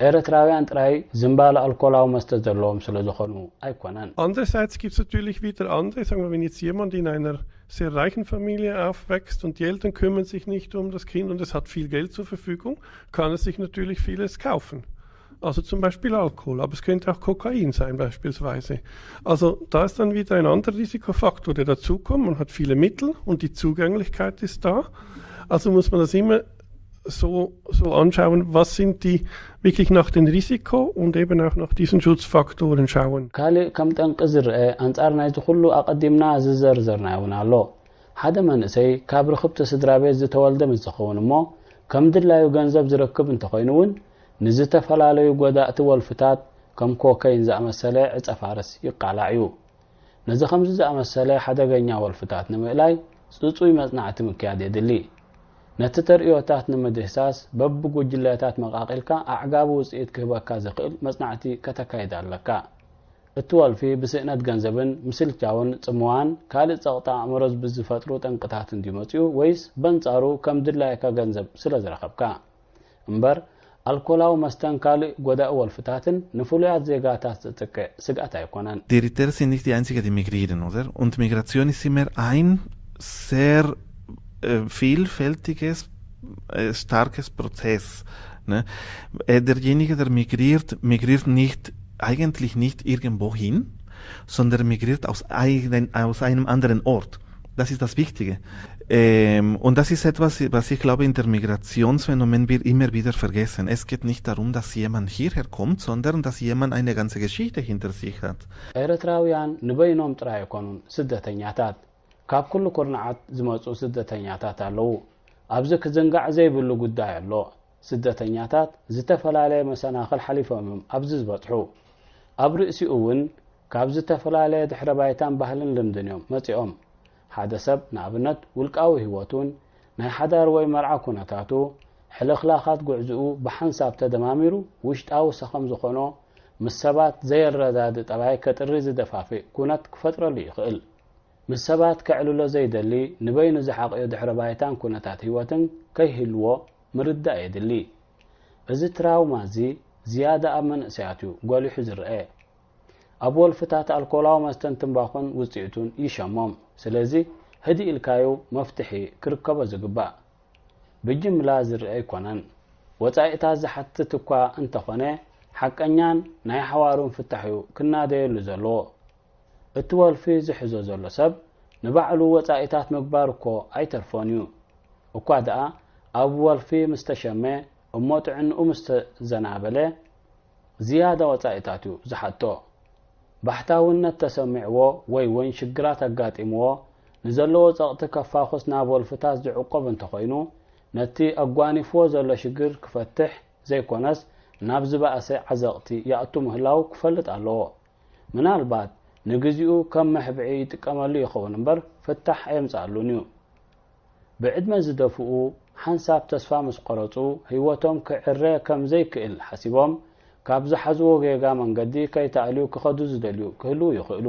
ኤርትራውያን ጥራይ ዝንባለ ኣልኮላዊ መስተ ዘለዎም ስለ ዝኾኑ ኣይኮነን። Andererseits gibt es natürlich wieder andere, sagen wir, wenn jetzt jemand in einer sehr reichen Familie aufwächst und die Eltern kümmern sich nicht um das Kind und es hat viel Geld zur Verfügung, kann es sich natürlich vieles kaufen. Also zum Beispiel Alkohol, aber es könnte auch Kokain sein beispielsweise. Also da ist dann wieder ein anderer Risikofaktor, der dazukommt. Man hat viele Mittel und die Zugänglichkeit ist da. Also muss man das immer so, so anschauen, was sind die wirklich nach den Risiko und eben auch nach diesen Schutzfaktoren schauen. ካልእ ከም ጠንቂ ዝረአ ኣንጻር ናይዚ ኩሉ ኣቐዲምና ዝዘርዘርናዮ እውን ኣሎ። ሓደ መንእሰይ ካብ ርኽብቲ ስድራ ቤት ዝተወልደ ምስ ዝኸውን እሞ ከም ድላዩ ገንዘብ ዝረክብ እንተኾይኑ እውን ንዝተፈላለዩ ጎዳእቲ ወልፍታት ከም ኮከይን ዝኣመሰለ ዕጸ ፋርስ ይቃላዕ እዩ። ነዚ ከምዚ ዝኣመሰለ ሓደገኛ ወልፍታት ንምእላይ ጽጹይ መጽናዕቲ ምክያድ የድሊ። ነቲ ተርእዮታት ንምድህሳስ በብጉጅለታት መቓቒልካ ኣዕጋቢ ውጽኢት ክህበካ ዝኽእል መጽናዕቲ ከተካይድ ኣለካ። እቲ ወልፊ ብስእነት ገንዘብን ምስልቻውን ጽምዋን ካልእ ጸቕጢ ኣእምሮ ብዝፈጥሩ ጠንቅታትን ድዩ መጺኡ ወይስ በንጻሩ ከም ድላይካ ገንዘብ ስለ ዝረኸብካ? እምበር ኣልኮላዊ መስተን ካልእ ጎዳኢ ወልፍታትን ንፍሉያት ዜጋታት ዝጥቅዕ ስግኣት ኣይኮነን። Die Eritreer sind nicht die einzigen, die migrieren, oder? Und Migration ist immer ein sehr äh, vielfältiges, äh, starkes Prozess. Ne? Äh, derjenige, der migriert, migriert nicht, eigentlich nicht irgendwo hin, sondern migriert aus, einen, aus einem anderen Ort. Das ist das Wichtige. Ähm, und das ist etwas, was ich glaube, in der Migrationsphänomen wird immer wieder vergessen. Es geht nicht darum, dass jemand hierher kommt, sondern dass jemand eine ganze Geschichte hinter sich hat. ኤርትራውያን ንበይኖም ጥራይ ኣይኮኑን ስደተኛታት። ካብ ኩሉ ኩርናዓት ዝመጹ ስደተኛታት ኣለዉ። ኣብዚ ክዝንጋዕ ዘይብሉ ጉዳይ ኣሎ። ስደተኛታት ዝተፈላለየ መሰናኽል ሓሊፎም እዮም ኣብዚ ዝበጽሑ። ኣብ ርእሲኡ እውን ካብ ዝተፈላለየ ድሕረ ባይታን ባህልን ልምድን እዮም መጺኦም። ሓደ ሰብ ንኣብነት ውልቃዊ ህይወቱን ናይ ሓዳር ወይ መርዓ ኩነታቱ፣ ሕልኽላኻት ጉዕዝኡ ብሓንሳብ ተደማሚሩ ውሽጣዊ ሰኸም ዝኾኖ ምስ ሰባት ዘየረዳድእ ጠባይ ከጥሪ ዝደፋፍእ ኩነት ክፈጥረሉ ይኽእል። ምስ ሰባት ከዕልሎ ዘይደሊ ንበይኑ ዝሓቕዮ ድሕረ ባይታን ኩነታት ህይወትን ከይህልዎ ምርዳእ የድሊ። እዚ ትራውማ እዚ ዝያዳ ኣብ መንእሰያት እዩ ጎሊሑ ዝረአ። ኣብ ወልፍታት ኣልኮላዊ መስተን ትምባኾን ውፅኢቱን ይሸሞም። ስለዚ ህድእ ኢልካዩ መፍትሒ ክርከቦ ዝግባእ። ብጅምላ ዝረአ ኣይኮነን። ወፃኢታት ዝሓትት እኳ እንተኾነ ሓቀኛን ናይ ሓዋሩን ፍታሕ እዩ ክናደየሉ ዘለዎ። እቲ ወልፊ ዝሕዞ ዘሎ ሰብ ንባዕሉ ወጻኢታት ምግባር እኮ ኣይተርፎን እዩ። እኳ ደኣ ኣብ ወልፊ ምስ ተሸመ እሞ ጥዕንኡ ምስ ተዘናበለ ዝያዳ ወጻኢታት እዩ ዝሓቶ። ባሕታውነት ተሰሚዕዎ ወይ እውን ሽግራት ኣጋጢምዎ ንዘለዎ ጸቕጢ ከፋኹስ ናብ ወልፍታት ዝዕቆብ እንተኾይኑ ነቲ ኣጓኒፍዎ ዘሎ ሽግር ክፈትሕ ዘይኮነስ ናብ ዝበኣሰ ዓዘቕቲ ይኣቱ ምህላው ክፈልጥ ኣለዎ። ምናልባት ንግዚኡ ከም መሕብዒ ይጥቀመሉ ይኸውን እምበር ፍታሕ ኣየምጽኣሉን እዩ። ብዕድመ ዝደፍኡ ሓንሳብ ተስፋ ምስ ቆረጹ ህይወቶም ክዕረ ከም ዘይክእል ሓሲቦም ካብ ዝሓዝዎ ጌጋ መንገዲ ከይተኣልዩ ክኸዱ ዝደልዩ ክህልዉ ይኽእሉ።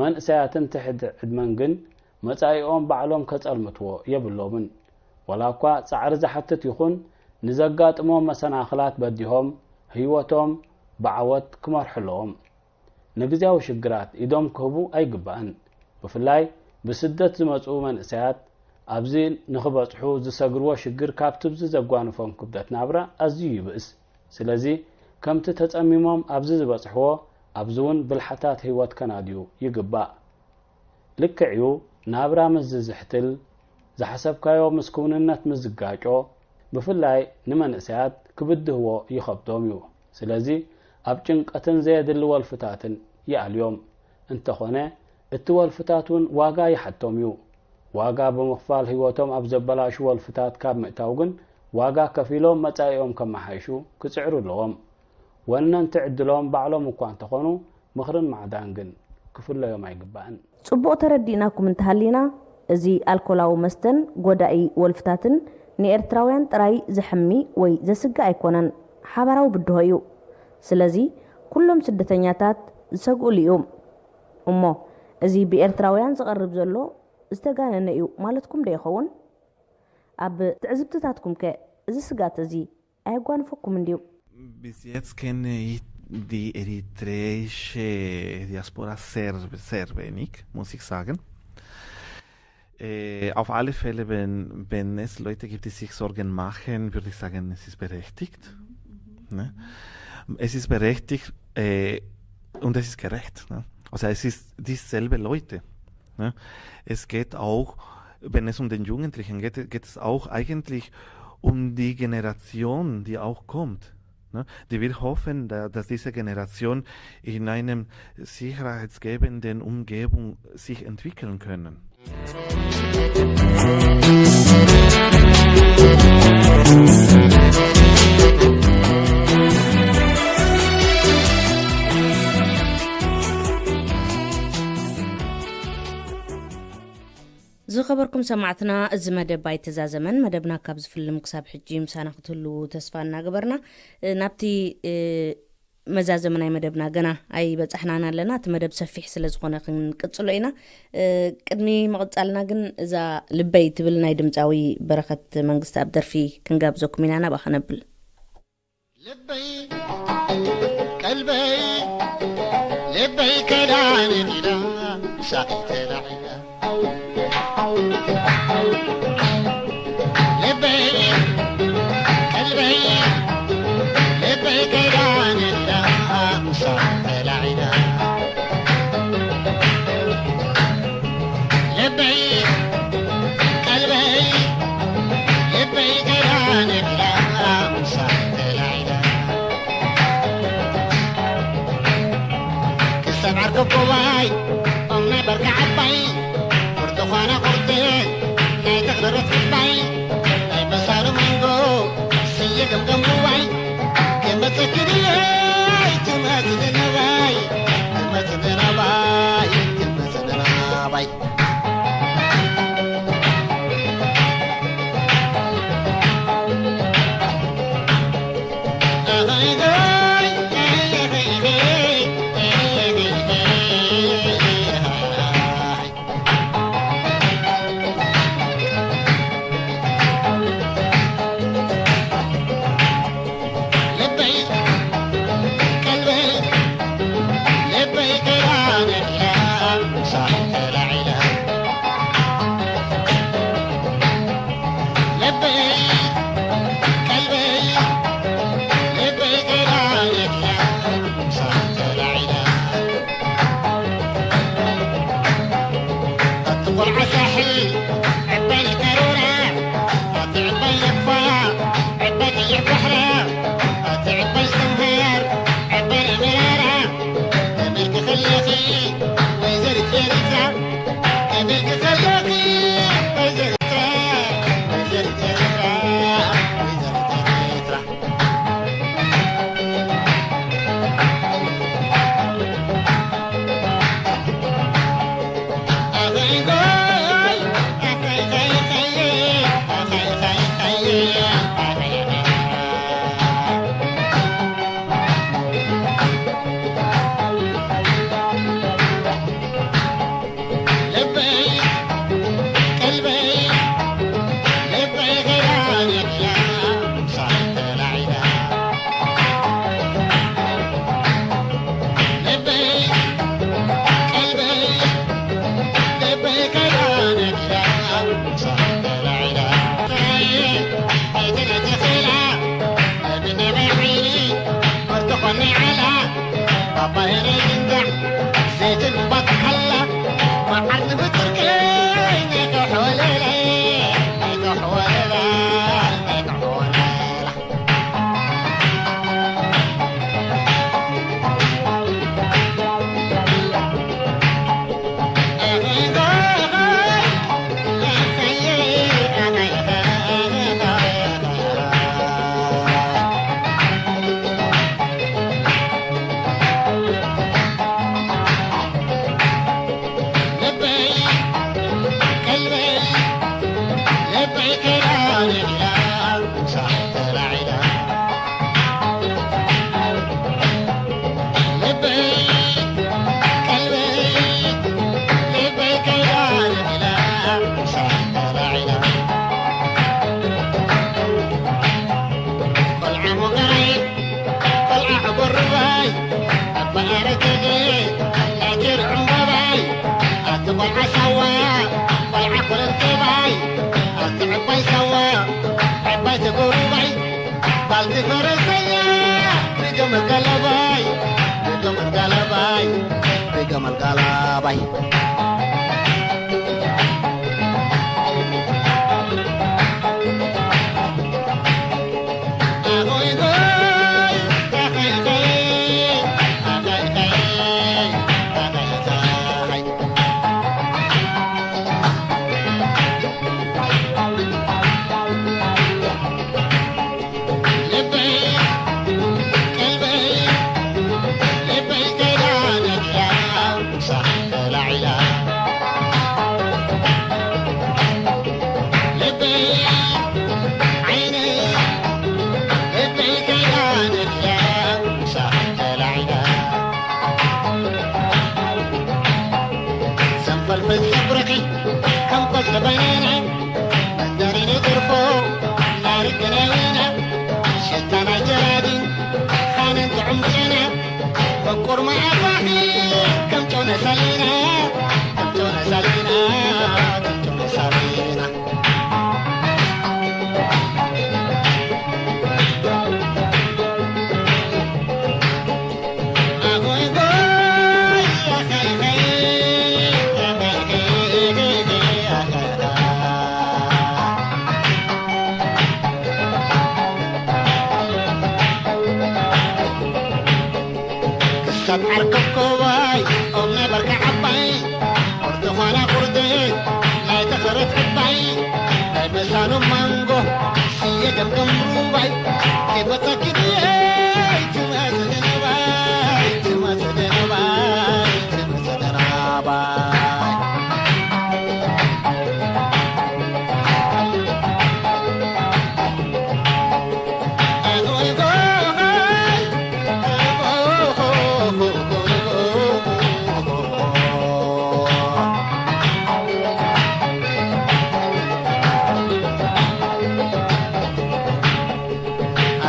መንእሰያትን ትሕቲ ዕድመን ግን መጻኢኦም ባዕሎም ከጸልምትዎ የብሎምን። ዋላ እኳ ጻዕሪ ዝሓትት ይኹን ንዘጋጥሞም መሰናኽላት በዲሆም ህይወቶም ብዓወት ክመርሑ ኣለዎም። ንግዝያዊ ሽግራት ኢዶም ክህቡ ኣይግባእን። ብፍላይ ብስደት ዝመጽኡ መንእሰያት ኣብዚ ንኽበጽሑ ዝሰግርዎ ሽግር ካብቲ ኣብዚ ዘጓንፎም ክብደት ናብራ ኣዝዩ ይብእስ። ስለዚ ከምቲ ተጸሚሞም ኣብዚ ዝበጽሕዎ ኣብዚ እውን ብልሓታት ህይወት ከናድዩ ይግባእ። ልክዕ እዩ፣ ናብራ ምስ ዝዝሕትል፣ ዝሓሰብካዮ ምስ ክውንነት ምስ ዝጋጮ፣ ብፍላይ ንመንእሰያት ክብድህዎ ይኸብዶም እዩ። ስለዚ ኣብ ጭንቀትን ዘየድሊ ወልፍታትን ይኣልዮም። እንተኾነ እቲ ወልፍታት እውን ዋጋ ይሓቶም እዩ። ዋጋ ብምኽፋል ህይወቶም ኣብ ዘበላሹ ወልፍታት ካብ ምእታው ግን ዋጋ ከፊሎም መጻኢኦም ከመሓይሹ ክጽዕሩ ኣለዎም። ወነንቲ ዕድሎም ባዕሎም እኳ እንተኾኑ ምኽርን ማዕዳን ግን ክፍለዮም ኣይግባእን። ጽቡቕ ተረዲእናኩም እንተሃሊና፣ እዚ ኣልኮላዊ መስተን ጎዳኢ ወልፍታትን ንኤርትራውያን ጥራይ ዘሕሚ ወይ ዘስግእ ኣይኮነን፣ ሓባራዊ ብድሆ እዩ። ስለዚ ኩሎም ስደተኛታት ዝሰግኡሉ እዩ። እሞ እዚ ብኤርትራውያን ዝቐርብ ዘሎ ዝተጋነነ እዩ ማለትኩም ዶ ይኸውን? ኣብ ትዕዝብትታትኩም ከ እዚ ስጋት እዚ ኣየጓንፈኩምን ድዩ? Bis jetzt kenne ich die eritreische Diaspora sehr, sehr wenig, muss ich sagen. Äh, auf alle Fälle, wenn, wenn es Leute gibt, die sich Sorgen machen, würde ich sagen, es ist berechtigt. Ne? Es ist berechtigt äh, und es ist gerecht. Ne? Also es ist dieselbe Leute. Ne? Es geht auch, wenn es um den Jugendlichen geht, geht es auch eigentlich um die Generation, die auch kommt. Ne? Die wir hoffen, da, dass diese Generation in einem sicherheitsgebenden Umgebung sich entwickeln können. ዝኸበርኩም ሰማዕትና፣ እዚ መደብ ኣይተዛዘመን። መደብና ካብ ዝፍልም ክሳብ ሕጂ ምሳና ክትህልዉ ተስፋ እናገበርና፣ እ፣ ናብቲ፣ እ፣ መዛዘሚ ናይ መደብና ገና ኣይበጻሕናን ኣለና። እቲ መደብ ሰፊሕ ስለ ዝኾነ ክንቅጽሎ ኢና። እ፣ ቅድሚ ምቕጻልና ግን እዛ ልበይ ትብል ናይ ድምጻዊ በረኸት መንግስትኣብ ደርፊ ክንጋብዘኩም ኢና። ናብኣ ከነብል። ልበይ ቀልበይ ልበይ ከዳንት ኢላ ሳቂ ተላዒላ ልበይ ቀልበይ ልበይ ከዳንት ኢላ ሳቂ ተላዒላ ልበይ ቀልበይ ልበይ ከዳንት ኢላ ሳቂ ተላዒላ ክሳብ ዓርከቦዋይ ኦም ናይ በርካ ዓባይ ብርቱዃነ ቁርጢ ናይ ተኽልረት ዓባይ ናይ በሳሩ ማንጎ ስየ ገምገምዋይ ክመፀኪ ድየ ኣይትመፅኒ ናባይ ኣይትመፅኒ ናባይ ኣይትመፅኒ ናባይ ናይ ዓላ ባባ ሄረይ ዝንጋዕ ዘይትንባክ ከላ መዓር ንፍጥርኪ ናይ ከውሒ ወለላ፣ ናይ ከውሒ ወለላ፣ ናይ ከውሒ ወለላ። ልበይ ቀልበይ ልበይ ከይዳ ነጊራ ሳሕ ተላዒላ። ልበይ ቀልበይ ልበይ ከይዳ ነጊራ ሳሕ ተላዒላ። ቆልዓ ሞገረይ ቆልዓ ዕጎርባይ ኣባ ኣረገገ ኣላጀር ዕምባባይ ኣቲ ቆልዓ ሳዋ ቆልዓ ኮረንተባይ ኣቲ ዕባይ ሳዋ ዕባይ ተጎሩባይ ባልቲ ፈረሰኛ ብገመል ጋላባይ ብገመል ጋላባይ ብገመል ጋላባይ። ልበይ ዓይነይ ልበይ ከይዳ ነዲኣ ምሳኻ ተላዒላ። ዘንፈልፍል ጸጉርኺ ከም ቆጽሊ በነና መንደሪኒ ደርፎ ናርግነ ወይና ሽታ ናይ ጀራዲን ሓንን ጥዑም ጨና ምቁር መኣዛኺ ከም ጨው ነሳሊና ከም ጨው ነሳሊና ከም ጨው ነሳሊና። ክሳብ ዓርከብ ኮባይ ኦም ናይ በርካ ዓባይ ብርቱዃና ቁርጥዒ ናይ ተኸረት ዕባይ ናይ መሳኑ ማንጎ ስየ ገምገም ሩባይ ከይመጸኪ ድየ ትመጽእ ደናባይ ትመጽእ ደናባይ ትመጽእ ደናባይ።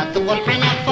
ኣቲ ቆልዓ ናፋ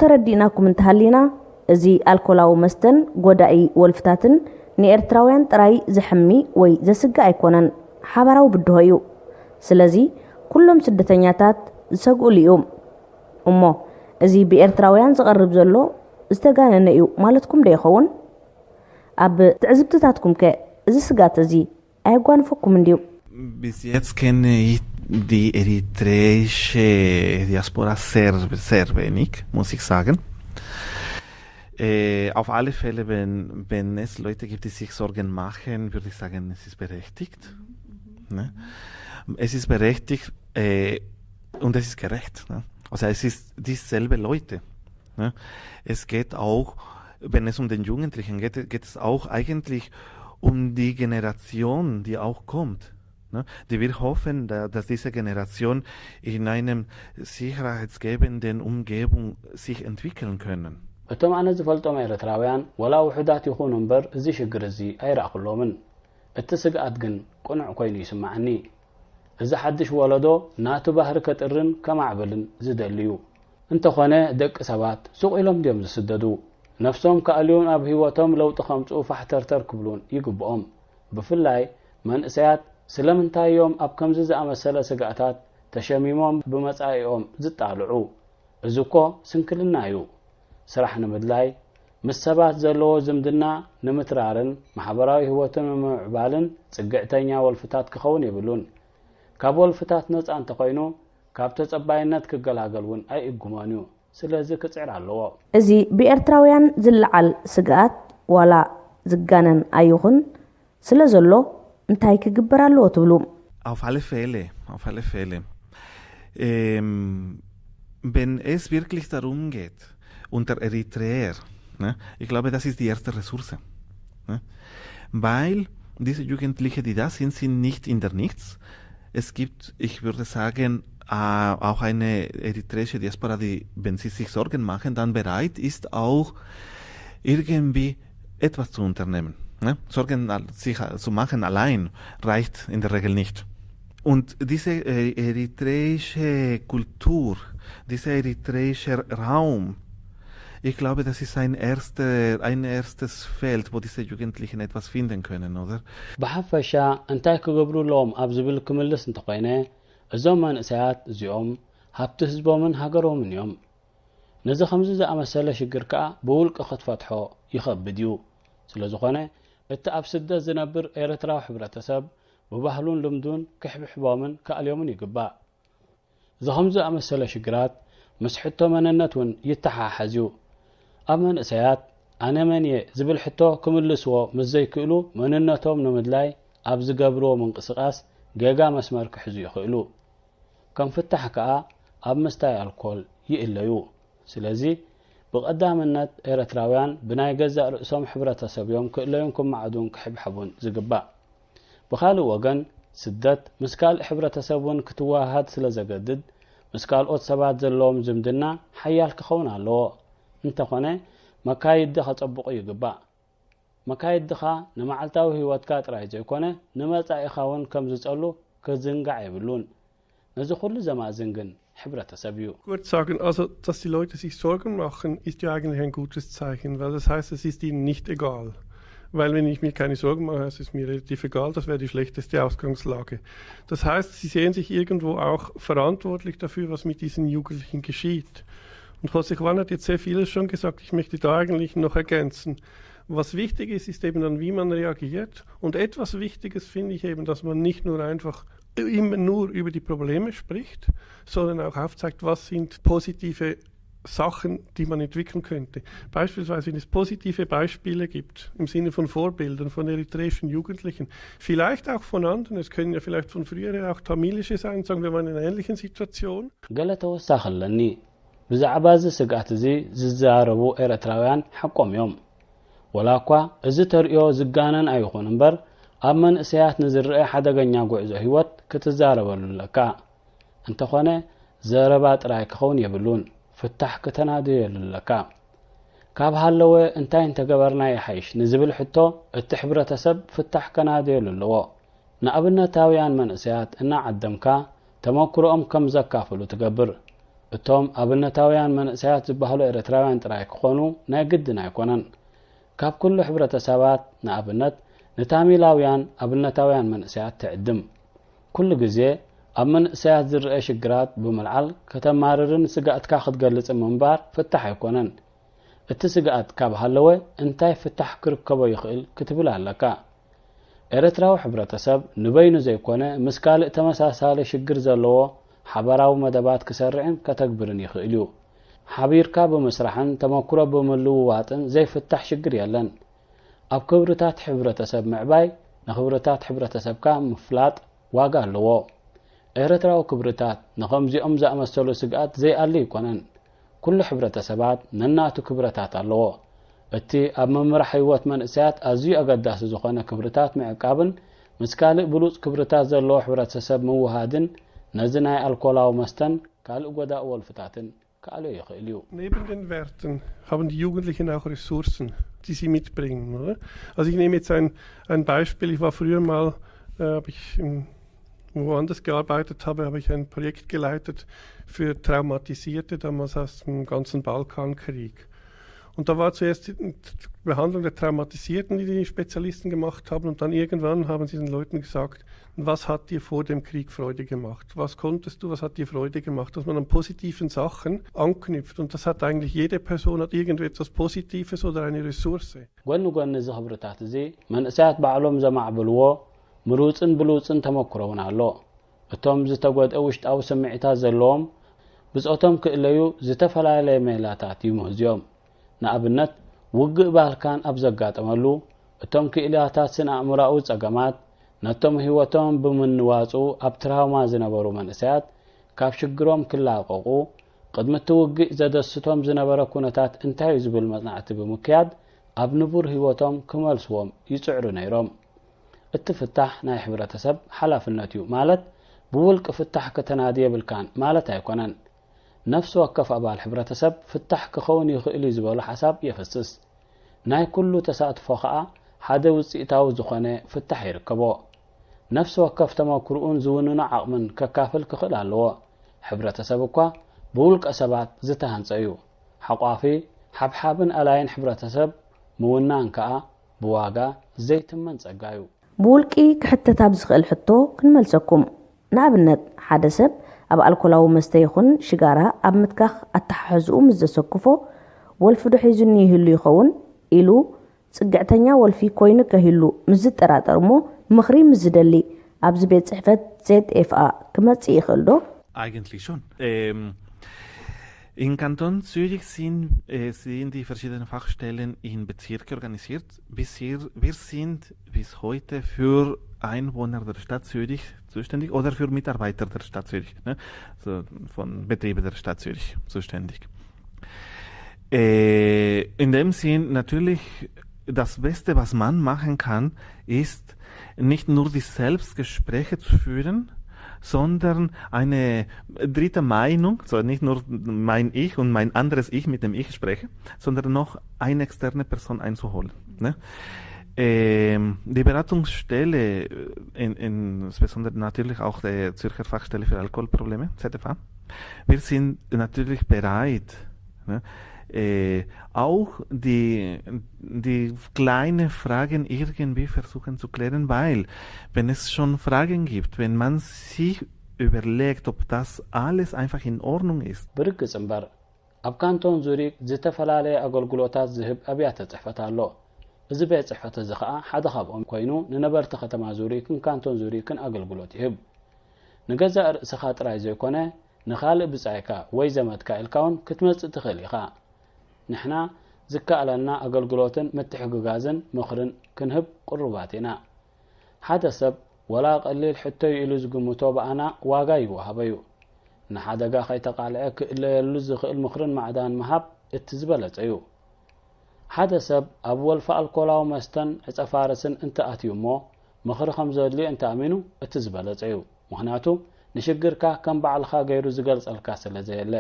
ተረዲእናኩም እንተሃሊና፣ እዚ ኣልኮላዊ መስተን ጎዳኢ ወልፍታትን ንኤርትራውያን ጥራይ ዘሕሚ ወይ ዘስግእ ኣይኮነን፣ ሓባራዊ ብድሆ እዩ። ስለዚ ኩሎም ስደተኛታት ዝሰግኡሉ እዮም። እሞ እዚ ብኤርትራውያን ዝቐርብ ዘሎ ዝተጋነነ እዩ ማለትኩም ዶ ይኸውን? ኣብ ትዕዝብትታትኩም ከ እዚ ስጋት እዚ ኣየጓንፈኩም እንድዩ? Bis jetzt kenne ich die eritreische Diaspora sehr, sehr wenig, muss ich sagen. Äh, auf alle Fälle, wenn, wenn es Leute gibt, die sich Sorgen machen, würde ich sagen, es ist berechtigt. Ne? Es ist berechtigt äh, und es ist gerecht. Ne? Also es ist dieselbe Leute. Ne? Es geht auch, wenn es um den Jugendlichen geht, geht es auch eigentlich um die Generation, die auch kommt. Ne? Die wir hoffen, da, dass diese Generation in einem sicherheitsgebenden Umgebung sich entwickeln können. እቶም ኣነ ዝፈልጦም ኤርትራውያን ወላ ውሑዳት ይኹኑ እምበር እዚ ሽግር እዚ ኣይረኣኹሎምን። እቲ ስግኣት ግን ቅኑዕ ኮይኑ ይስምዓኒ። እዚ ሓድሽ ወለዶ ናቱ ባህሪ ከጥርን ከማዕብልን ዝደሊ እዩ። እንተኾነ ደቂ ሰባት ሱቕ ኢሎም ድዮም ዝስደዱ? ነፍሶም ከኣልዩን ኣብ ህይወቶም ለውጢ ከምጽኡ ፋሕተርተር ክብሉን ይግብኦም። ብፍላይ መንእሰያት ስለምንታይ እዮም ኣብ ከምዚ ዝኣመሰለ ስግኣታት ተሸሚሞም ብመጻኢኦም ዝጣልዑ? እዚ እኮ ስንክልና እዩ። ስራሕ ንምድላይ፣ ምስ ሰባት ዘለዎ ዝምድና ንምትራርን ማሕበራዊ ህይወቱ ንምምዕባልን ጽግዕተኛ ወልፍታት ክኸውን የብሉን። ካብ ወልፍታት ነጻ እንተኾይኑ ካብ ተጸባይነት ክገላገል እውን ኣይእጉሞን እዩ። ስለዚ ክጽዕር ኣለዎ። እዚ ብኤርትራውያን ዝለዓል ስግኣት ዋላ ዝጋነን ኣይኹን ስለ ዘሎ እንታይ ክግበር ኣለዎ ትብሉ? Auf alle Fälle, auf alle Fälle. Ähm, wenn es wirklich darum geht, unter Eritreer, ne, ich glaube, das ist die erste Ressource. Ne? Weil diese Jugendlichen, die da sind, sind nicht in der Nichts. Es gibt, ich würde sagen, äh, auch eine eritreische Diaspora, die, wenn sie sich Sorgen machen, dann bereit ist, auch irgendwie etwas zu unternehmen. Ne? Sorgen al- sich äh, zu machen allein reicht in der Regel nicht. Und diese äh, eritreische Kultur, dieser eritreische Raum, ich glaube, das ist ein, erste, ein erstes Feld, wo diese Jugendlichen etwas finden können, oder? ብሓፈሻ እንታይ ክገብሩ ኣለዎም ኣብ ዝብል ክምልስ እንተኾይነ፣ እዞም መንእሰያት እዚኦም ሃብቲ ህዝቦምን ሃገሮምን እዮም። ነዚ ከምዚ ዝኣመሰለ ሽግር ከኣ ብውልቂ ክትፈትሖ ይኸብድ እዩ። ስለ ዝኾነ እቲ ኣብ ስደት ዝነብር ኤርትራዊ ሕብረተሰብ ብባህሉን ልምዱን ክሕብሕቦምን ከኣልዮምን ይግባእ። እዚ ከምዚ ዝኣመሰለ ሽግራት ምስ ሕቶ መንነት እውን ይተሓሓዝ እዩ። ኣብ መንእሰያት ኣነ መን እየ ዝብል ሕቶ ክምልስዎ ምስ ዘይክእሉ መንነቶም ንምድላይ ኣብ ዝገብርዎ ምንቅስቓስ ጌጋ መስመር ክሕዙ ይኽእሉ። ከም ፍታሕ ከኣ ኣብ ምስታይ ኣልኮል ይእለዩ። ስለዚ ብቐዳምነት ኤርትራውያን ብናይ ገዛእ ርእሶም ሕብረተሰብ እዮም ክእለዩን ክመዓዱን ክሕብሐቡን ዝግባእ። ብኻልእ ወገን ስደት ምስ ካልእ ሕብረተሰብ እውን ክትወሃሃድ ስለ ዘገድድ ምስ ካልኦት ሰባት ዘለዎም ዝምድና ሓያል ክኸውን ኣለዎ። እንተኾነ መካይዲ ከጸብቑ ይግባእ። መካይድኻ ንመዓልታዊ ህይወትካ ጥራይ ዘይኮነ ንመጻኢኻ እውን ከም ዝጸሉ ክዝንጋዕ የብሉን። ነዚ ኩሉ ዘማእዝን ግን ሕብረተሰብ እዩ። Kurz sagen, also dass die Leute sich Sorgen machen, ist ja eigentlich ein gutes Zeichen, weil das heißt, es ist ihnen nicht egal. Weil wenn ich mir keine Sorgen mache, es ist mir relativ egal, das wäre die schlechteste Ausgangslage. Das heißt, sie sehen sich irgendwo auch verantwortlich dafür, was mit diesen Jugendlichen geschieht. Und José Juan hat jetzt sehr vieles schon gesagt, ich möchte da eigentlich noch ergänzen. Was wichtig ist, ist eben dann, wie man reagiert. Und etwas Wichtiges finde ich eben, dass man nicht nur einfach immer nur über die Probleme spricht, sondern auch aufzeigt, was sind positive Sachen, die man entwickeln könnte. Beispielsweise, wenn es positive Beispiele gibt, im Sinne von Vorbildern, von eritreischen Jugendlichen, vielleicht auch von anderen, es können ja vielleicht von früher auch tamilische sein, sagen wir mal in einer ähnlichen Situation. ገለ ተወሳኺ ኣለኒ። ብዛዕባ እዚ ስግኣት እዚ ዝዛረቡ ኤርትራውያን ሓቆም እዮም። ወላ እኳ እዚ ተርእዮ ዝጋነን ኣይኹን እምበር፣ ኣብ መንእሰያት ንዝረአ ሓደገኛ ጉዕዞ ህይወት ክትዛረበሉ ኣለካ። እንተኾነ ዘረባ ጥራይ ክኸውን የብሉን፣ ፍታሕ ክተናድየሉ ኣለካ። ካብ ሃለወ እንታይ እንተገበርና ይሓይሽ ንዝብል ሕቶ እቲ ሕብረተሰብ ፍታሕ ከናድየሉ ኣለዎ። ንኣብነታውያን መንእሰያት እናዓደምካ ተመክሮኦም ከም ዘካፍሉ ትገብር። እቶም ኣብነታውያን መንእሰያት ዝበሃሉ ኤርትራውያን ጥራይ ክኾኑ ናይ ግድን ኣይኮነን። ካብ ኩሉ ሕብረተሰባት፣ ንኣብነት፣ ንታሚላውያን ኣብነታውያን መንእሰያት ትዕድም። ኩሉ ግዜ ኣብ መንእሰያት ዝረኣ ሽግራት ብምልዓል ከተማርርን ስግኣትካ ክትገልጽን ምንባር ፍታሕ ኣይኮነን። እቲ ስግኣት ካብ ሃለወ እንታይ ፍታሕ ክርከቦ ይኽእል ክትብል ኣለካ። ኤርትራዊ ሕብረተሰብ ንበይኑ ዘይኮነ ምስ ካልእ ተመሳሳሊ ሽግር ዘለዎ ሓበራዊ መደባት ክሰርዕን ከተግብርን ይኽእል እዩ። ሓቢርካ ብምስራሕን ተመክሮ ብምልውዋጥን ዘይፍታሕ ሽግር የለን። ኣብ ክብርታት ሕብረተሰብ ምዕባይ ንክብርታት ሕብረተሰብካ ምፍላጥ ዋጋ ኣለዎ። ኤርትራዊ ክብርታት ንኸምዚኦም ዝኣመሰሉ ስግኣት ዘይኣሊ ኣይኮነን። ኩሉ ሕብረተሰባት ነናቱ ክብረታት ኣለዎ። እቲ ኣብ ምምራሕ ህይወት መንእሰያት ኣዝዩ ኣገዳሲ ዝኾነ ክብርታት ምዕቃብን ምስ ካልእ ብሉጽ ክብርታት ዘለዎ ሕብረተሰብ ምውሃድን ነዚ ናይ ኣልኮላዊ መስተን ካልእ ጎዳኢ ወልፍታትን ክኣልዮ ይኽእል እዩ። Neben den Werten haben die Jugendlichen auch Ressourcen, die sie mitbringen. Oder? Also ich nehme jetzt ein, ein Beispiel. Ich war früher mal, äh, habe ich im, woanders gearbeitet habe, habe ich ein Projekt geleitet für Traumatisierte, damals aus dem ganzen Balkankrieg. Und da war zuerst die Behandlung der Traumatisierten, die die Spezialisten gemacht haben. Und dann irgendwann haben sie den Leuten gesagt, was hat dir vor dem Krieg Freude gemacht? Was konntest du, was hat dir Freude gemacht? Dass man an positiven Sachen anknüpft. Und das hat eigentlich jede Person, hat irgendetwas Positives oder eine Ressource. ጎኒ ጎኒ እዚ ክብርታት እዚ መንእሰያት ባዕሎም ዘማዕብልዎ ምሩፅን ብሉፅን ተመክሮ እውን ኣሎ። እቶም ዝተጎድአ ውሽጣዊ ስምዒታት ዘለዎም ብፆቶም ክእለዩ ዝተፈላለየ ሜላታት ይምህዙ እዮም። ንኣብነት፣ ውግእ ባልካን ኣብ ዘጋጠመሉ፣ እቶም ክኢላታት ስነ ኣእምሮኣዊ ጸገማት ነቶም ህይወቶም ብምንዋጹ ኣብ ትራውማ ዝነበሩ መንእሰያት ካብ ሽግሮም ክላቐቑ፣ ቅድሚ እቲ ውግእ ዘደስቶም ዝነበረ ኩነታት እንታይ እዩ ዝብል መጽናዕቲ ብምክያድ ኣብ ንቡር ህይወቶም ክመልስዎም ይጽዕሩ ነይሮም። እቲ ፍታሕ ናይ ሕብረተሰብ ሓላፍነት እዩ ማለት ብውልቂ ፍታሕ ከተናዲ የብልካን ማለት ኣይኮነን። ነፍሲ ወከፍ ኣባል ሕብረተሰብ ፍታሕ ክኸውን ይኽእል እዩ ዝበሎ ሓሳብ የፍስስ። ናይ ኩሉ ተሳትፎ ከኣ ሓደ ውጽኢታዊ ዝኾነ ፍታሕ ይርከቦ። ነፍሲ ወከፍ ተመክርኡን ዝውንኖ ዓቕምን ከካፍል ክኽእል ኣለዎ። ሕብረተሰብ እኳ ብውልቀ ሰባት ዝተሃንጸ እዩ። ሓቋፊ፣ ሓብሓብን ኣላይን ሕብረተሰብ ምውናን ከኣ ብዋጋ ዘይትመን ጸጋ እዩ። ብውልቂ ክሕተት ኣብ ዝኽእል ሕቶ ክንመልሰኩም። ንኣብነት፣ ሓደ ሰብ ኣብ ኣልኮላዊ መስተ ይኹን ሽጋራ ኣብ ምትካኽ ኣተሓሕዝኡ ምስ ዘሰክፎ፣ ወልፊ ዶ ሒዙኒ ይህሉ ይኸውን ኢሉ ጽግዕተኛ ወልፊ ኮይኑ ከሂሉ ምስ ዝጠራጠር እሞ ምኽሪ ምስ ዝደሊ ኣብዚ ቤት ጽሕፈት ዜድ ኤፍ ኣ ክመጽእ ይኽእል ዶ? Eigentlich schon. Ähm, im Kanton Zürich sind, äh, sind die verschiedenen Fachstellen in Bezirke organisiert. Bis hier, wir sind bis heute für Einwohner der Stadt Zürich zuständig oder für Mitarbeiter der Stadt Zürich, ne? So von Betriebe der Stadt Zürich zuständig. Äh, in dem Sinn natürlich das Beste, was man machen kann, ist, nicht nur die Selbstgespräche zu führen, sondern eine dritte Meinung, so nicht nur mein Ich und mein anderes Ich, mit dem ich spreche, sondern noch eine externe Person einzuholen. Ne? Ähm, die Beratungsstelle, in, in, insbesondere natürlich auch der Zürcher Fachstelle für Alkoholprobleme, Z F A, wir sind natürlich bereit, ne, äh, auch die, die kleine Fragen irgendwie versuchen zu klären, weil wenn es schon Fragen gibt, wenn man sich überlegt, ob das alles einfach in Ordnung ist. ብርግጽ እምበር፣ ኣብ ካንቶን ዙሪክ ዝተፈላለየ ኣገልግሎታት ዝህብ ኣብያተ ጽሕፈት ኣሎ። እዚ ቤት ጽሕፈት እዚ ኸኣ ሓደ ካብኦም ኮይኑ፣ ንነበርቲ ከተማ ዙሪክን ካንቶን ዙሪክን ኣገልግሎት ይህብ። ንገዛእ ርእስኻ ጥራይ ዘይኮነ፣ ንኻልእ ብጻይካ ወይ ዘመድካ ኢልካ እውን ክትመጽእ ትኽእል ኢኻ። ንሕና ዝከኣለና ኣገልግሎትን ምትሕግጋዝን ምኽርን ክንህብ ቅሩባት ኢና። ሓደ ሰብ ወላ ቀሊል ሕቶ'ዩ ኢሉ ዝግምቶ ብኣና ዋጋ ይወሃቦ'ዩ። ንሓደጋ ከይተቃልዐ ክእለየሉ ዝኽእል ምኽርን ማዕዳን ምሃብ እቲ ዝበለጸ'ዩ። ሓደ ሰብ ኣብ ወልፊ ኣልኮላዊ መስተን ዕጸ ፋርስን እንተ ኣትዩ እሞ ምኽሪ ከም ዘድልዮ እንተ ኣሚኑ እቲ ዝበለጸ'ዩ። ምኽንያቱ ንሽግርካ ከም ባዕልኻ ገይሩ ዝገልጸልካ ስለ ዘየለ።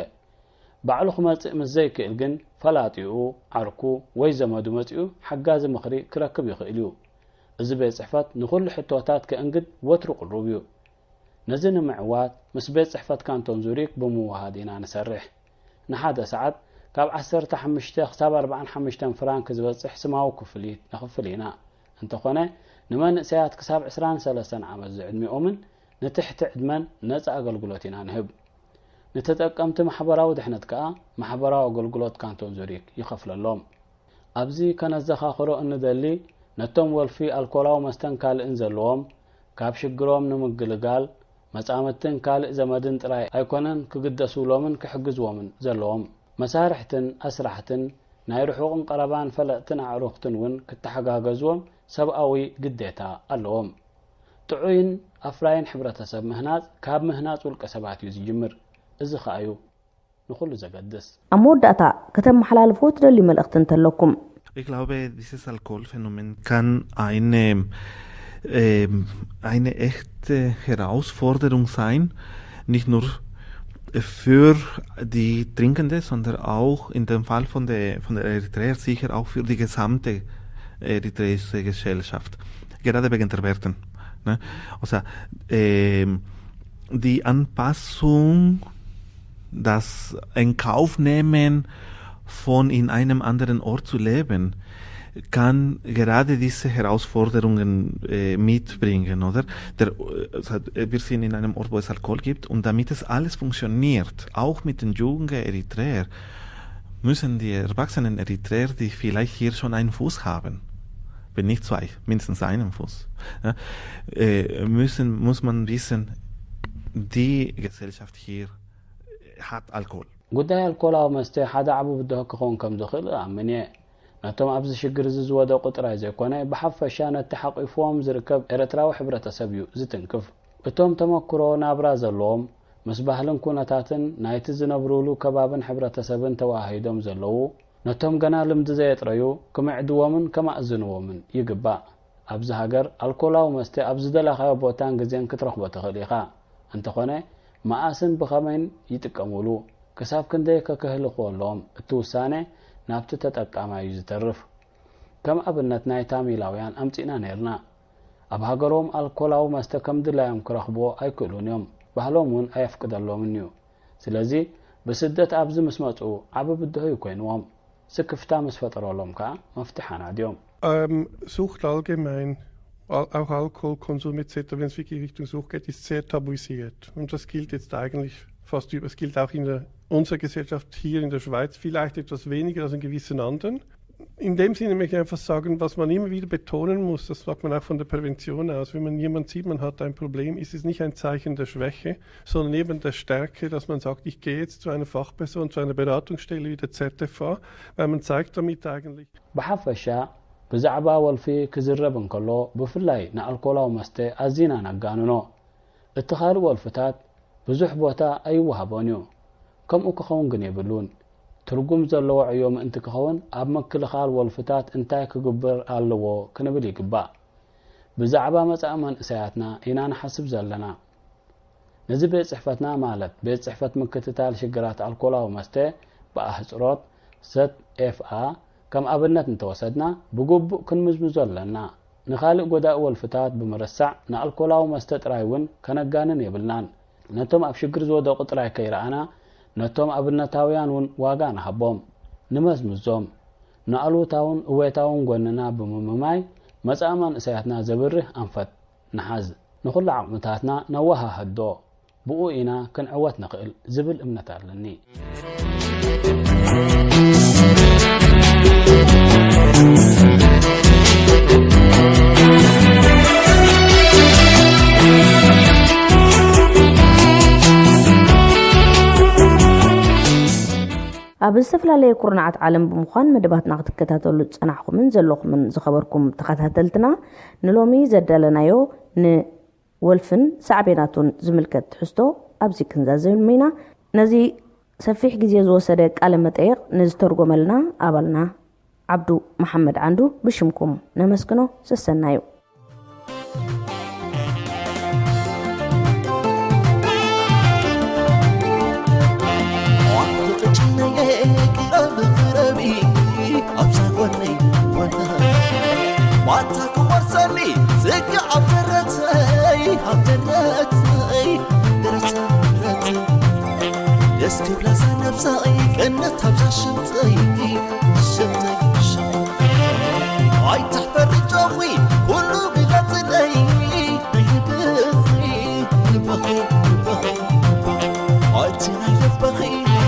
ባዕሉ ክመጽእ ምስ ዘይክእል ግን ፈላጢኡ፣ ዓርኩ ወይ ዘመዱ መጺኡ ሓጋዚ ምኽሪ ክረክብ ይኽእል እዩ። እዚ ቤት ጽሕፈት ንኹሉ ሕቶታት ከእንግድ ወትሩ ቅሩብ እዩ። ነዚ ንምዕዋት ምስ ቤት ጽሕፈት ካንቶን ዙሪክ ብምውሃድ ኢና ንሰርሕ። ንሓደ ሰዓት ካብ ዓሰርተ ሓሙሽተ ክሳብ ኣርባዓን ሓሙሽተን ፍራንክ ዝበጽሕ ስማዊ ክፍሊት ነኽፍል ኢና። እንተኾነ ንመንእሰያት ክሳብ ዕስራን ሰለስተን ዓመት ዝዕድሚኦምን ንትሕቲ ዕድመን ነጻ ኣገልግሎት ኢና ንህብ። ንተጠቀምቲ ማሕበራዊ ድሕነት ከኣ ማሕበራዊ ኣገልግሎት ካንቶን ዙሪክ ይኸፍለሎም። ኣብዚ ከነዘኻኽሮ እንደሊ፣ ነቶም ወልፊ ኣልኮላዊ መስተን ካልእን ዘለዎም፣ ካብ ሽግሮም ንምግልጋል መጻምድትን ካልእ ዘመድን ጥራይ ኣይኮነን ክግደሱሎምን ክሕግዝዎምን ዘለዎም። መሳርሕትን ኣስራሕትን ናይ ርሑቕን ቀረባን ፈለጥትን ኣዕሩኽትን እውን ክተሓጋገዝዎም ሰብኣዊ ግዴታ ኣለዎም። ጥዑይን ኣፍራይን ሕብረተሰብ ምህናጽ ካብ ምህናጽ ውልቀ ሰባት እዩ ዝጅምር። እዚ ኸኣ እዩ ንኹሉ ዘገድስ። ኣብ መወዳእታ ከተመሓላልፍዎ ትደልዩ መልእኽቲ እንተለኩም? Ich glaube, dieses Alkoholphänomen kann eine, ähm, eine echte Herausforderung sein, nicht nur für die Trinkende, sondern auch in dem Fall von der, von der Eritreer sicher auch für die gesamte eritreische Gesellschaft. Gerade wegen der Werten. Ne? Also, ähm, die Anpassung, das in Kauf nehmen, von in einem anderen Ort zu leben, kann gerade diese Herausforderungen äh, mitbringen, oder? Der, äh, es hat- äh, wir sind in einem Ort, wo es Alkohol gibt, und damit es alles funktioniert, auch mit den jungen Eritreer, müssen die erwachsenen Eritreer, die vielleicht hier schon einen Fuß haben, wenn nicht zwei, mindestens einen Fuß, ja, äh, müssen, muss man wissen, die Gesellschaft hier hat Alkohol. ጉዳይ ኣልኮላዊ መስተ ሓደ ዓቢ ብድሆ ክኸውን ከም ዝኽእል እኣምን እየ። ነቶም ኣብዚ ሽግር እዚ ዝወደቑ ጥራይ ዘይኮነ፣ ብሓፈሻ ነቲ ሓቒፍዎም ዝርከብ ኤርትራዊ ሕብረተሰብ እዩ ዝትንክፍ። እቶም ተመክሮ ናብራ ዘለዎም፣ ምስ ባህልን ኩነታትን ናይቲ ዝነብሩሉ ከባብን ሕብረተሰብን ተወሃሂዶም ዘለዉ፣ ነቶም ገና ልምዲ ዘየጥረዩ ክምዕድዎምን ከማእዝንዎምን ይግባእ። ኣብዚ ሃገር ኣልኮላዊ መስተ ኣብ ዝደለኻዮ ቦታን ግዜን ክትረኽቦ ትኽእል ኢኻ። እንተኾነ፣ መኣስን ብኸመይን ይጥቀሙሉ፣ ክሳብ ክንደይ ከክህልኽዎ ኣለዎም፣ እቲ ውሳነ ናብቲ ተጠቃማይ እዩ ዝተርፍ። ከም ኣብነት ናይ ታሚላውያን ኣምጺእና ነይርና። ኣብ ሃገሮም ኣልኮላዊ መስተ ከም ድላዮም ክረኽብዎ ኣይክእሉን እዮም። ባህሎም እውን ኣየፍቅደሎምን እዩ። ስለዚ ብስደት ኣብዚ ምስ መጹ ዓቢ ብድሆ እዩ ኮይንዎም። ስክፍታ ምስ ፈጠረሎም ከኣ መፍትሕ ኣናድዮም። Ähm, Sucht allgemein, al- auch Alkoholkonsum et cetera, wenn es wirklich Richtung Sucht geht, ist sehr tabuisiert. Und das gilt jetzt eigentlich fast über, es gilt auch in der, unserer Gesellschaft hier in der Schweiz, vielleicht etwas weniger als in gewissen anderen. In dem Sinne möchte ich einfach sagen, was man immer wieder betonen muss, das sagt man auch von der Prävention aus, wenn man jemand sieht, man hat ein Problem, ist es nicht ein Zeichen der Schwäche, sondern eben der Stärke, dass man sagt, ich gehe jetzt zu einer Fachperson, zu einer Beratungsstelle wie der Z F A, weil man zeigt damit eigentlich, ብሓፈሻ ብዛዕባ ወልፊ ክዝረብ እንከሎ፣ ብፍላይ ንኣልኮላዊ መስተ ኣዚና ነጋንኖ። እቲ ካልእ ወልፍታት ብዙሕ ቦታ ኣይወሃቦን እዩ። ከምኡ ክኸውን ግን የብሉን። ትርጉም ዘለዎ ዕዮ ምእንቲ ክኸውን ኣብ ምክልኻል ወልፍታት እንታይ ክግበር ኣለዎ ክንብል ይግባእ። ብዛዕባ መጻኢ መንእሰያትና ኢና ንሓስብ ዘለና። ነዚ ቤት ጽሕፈትና ማለት ቤት ጽሕፈት ምክትታል ሽግራት ኣልኮላዊ መስተ ብኣህጽሮት ዘት ኤፍ ኣ ከም ኣብነት እንተወሰድና ብግቡእ ክንምዝምዞ ኣለና። ንኻልእ ጎዳኢ ወልፍታት ብምርሳዕ ንኣልኮላዊ መስተ ጥራይ እውን ከነጋንን የብልናን። ነቶም ኣብ ሽግር ዝወደቑ ጥራይ ከይረኣና ነቶም ኣብነታውያን እውን ዋጋ ንሃቦም፣ ንመዝምዞም። ንኣሉታውን እወታውን ጎንና ብምምማይ መጻኢ መንእሰያትና ዘብርህ ኣንፈት ንሓዝ። ንኹሉ ዓቕምታትና ነወሃህዶ፣ ብኡ ኢና ክንዕወት ንኽእል ዝብል እምነት ኣለኒ። ኣብ ዝተፈላለየ ኩርናዓት ዓለም ብምዃን መደባትና ክትከታተሉ ዝጸናሕኩምን ዘለኹምን ዝኸበርኩም ተኸታተልትና፣ ንሎሚ ዘዳለናዮ ንወልፍን ሳዕቤናቱን ዝምልከት ትሕዝቶ ኣብዚ ክንዛዘም ኢና። ነዚ ሰፊሕ ግዜ ዝወሰደ ቃለ መጠይቕ ንዝተርጎመልና ኣባልና ዓብዱ መሓመድ ዓንዱ ብሽምኩም ነመስግኖ። ሰሰናዩ። ማታ ክወርሰኒ ጽጋ ኣብ ደረተይ፣ ኣብ ደረተይ። እስክብላ እዛ ነብሰይ ቀነት ኣብዛ ሽምጠይ፣ ሽምጠይ፣ ሽምጠይ። ኣይትሕፈሪ ጆኺ ኩሉ ግለጽለይ፣ ናይ ልብኺ፣ ልብኺ፣ ልብኺ፣ ልብኺ። እቲ ናይ ልብኺ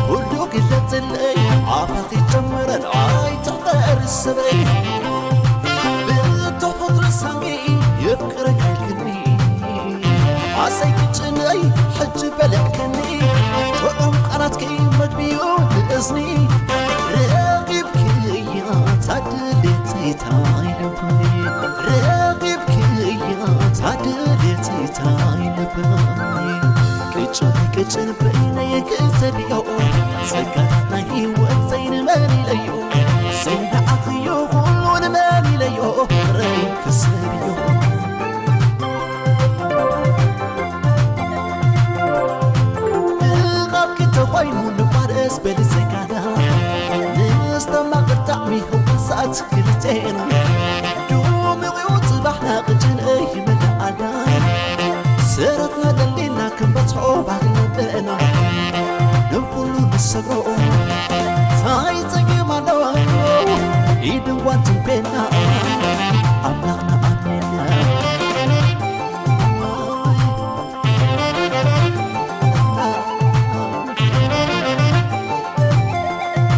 ኩሉ ግለጽለይ፣ ኣባኺ ጀምረን ኣይትሕፈሪ ሰበይ። ብተፈጥሮ ሳሚ የፍቅረካ ኢልክኒ፣ ኣሰይ ቅጭነይ ሕጂ በልዕክኒ፣ ጥዑም ቃላትኪ መግቢዩ ንእዝኒ። ረኺብክያ ታድልቲ ታይ ልበይ፣ ረኺብክያ ታድልቲ ታይ ልበይ። ቅጭን ቅጭን በይነይ ክሰድዮ፣ ጸጋታት ናይ ህይወተይ ንመን ኢለዮ፣ ዘይነዓኽዮ ኩሉ ንመን ኢለዮ፣ ፍቕረይ ክሰድዮ። ብኻብኪ ተኾይኑ ንባርስ በሊ ጸጋና፣ ንስተማቕር ጣዕሚ ህዋሳት ክልቴና። ዱምዕኡ ጽባሕና ቅጭን እይመልኣና፣ ሰረትና ደሊና ክንበጽሖ ባህልና በእና። ንኹሉ ንሰግሮ ታይ ጸገም ኣለዎ፣ ኢድን ጓንትን ቤና፣ ኣምላኽና ኣሜና።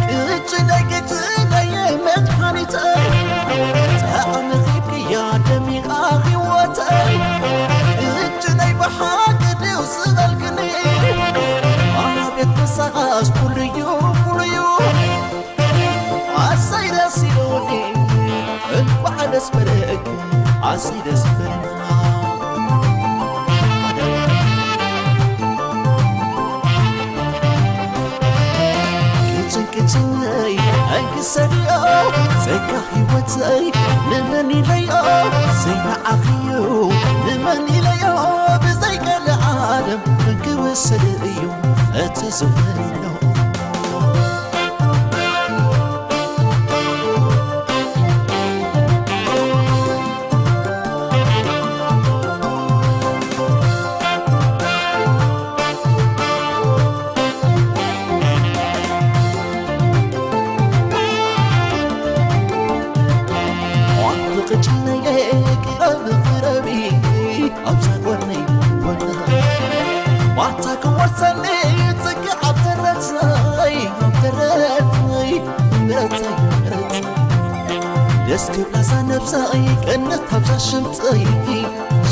ቅጭነይ ቅጭነይ መድሓኒተይ፣ ጣዕሚ ኺብክያ ደሚቓ ህይወተይ። ቅጭነይ ብሓቂ ድዩ ዝበልክኒ፣ ኣቤት ምሳኻስ ኩሉዩ ኩሉዩ። ኣሰይ ደስ ኢሉኒ፣ እንኳዕ ደስ በለኪ፣ ኣሰይ ደስ በለና። ቅጭን ቅጭነይ ኣይክሰድዮ፣ ጸጋ ህይወተይ ንመን ኢለዮ፣ ዘይነዓኽዩ ንመን ኢለዮ፣ ብዘይ ካልእ ዓለም ክውሰድ እዩ እቲ ዝውዕሎ። ኣንቲ ቅጭነየ ቅረብ ቅረቢ ኣብዛ ጎነይ ጎነይ ባታ ክወርሰኒ ጽግዕ ኣብ ደረተይ ኣብ ደረተይ ደረተይ ደረተይ ደስ ክብላ እዛ ነብሰይ ቀነት ኣብዛ ሽምጠይ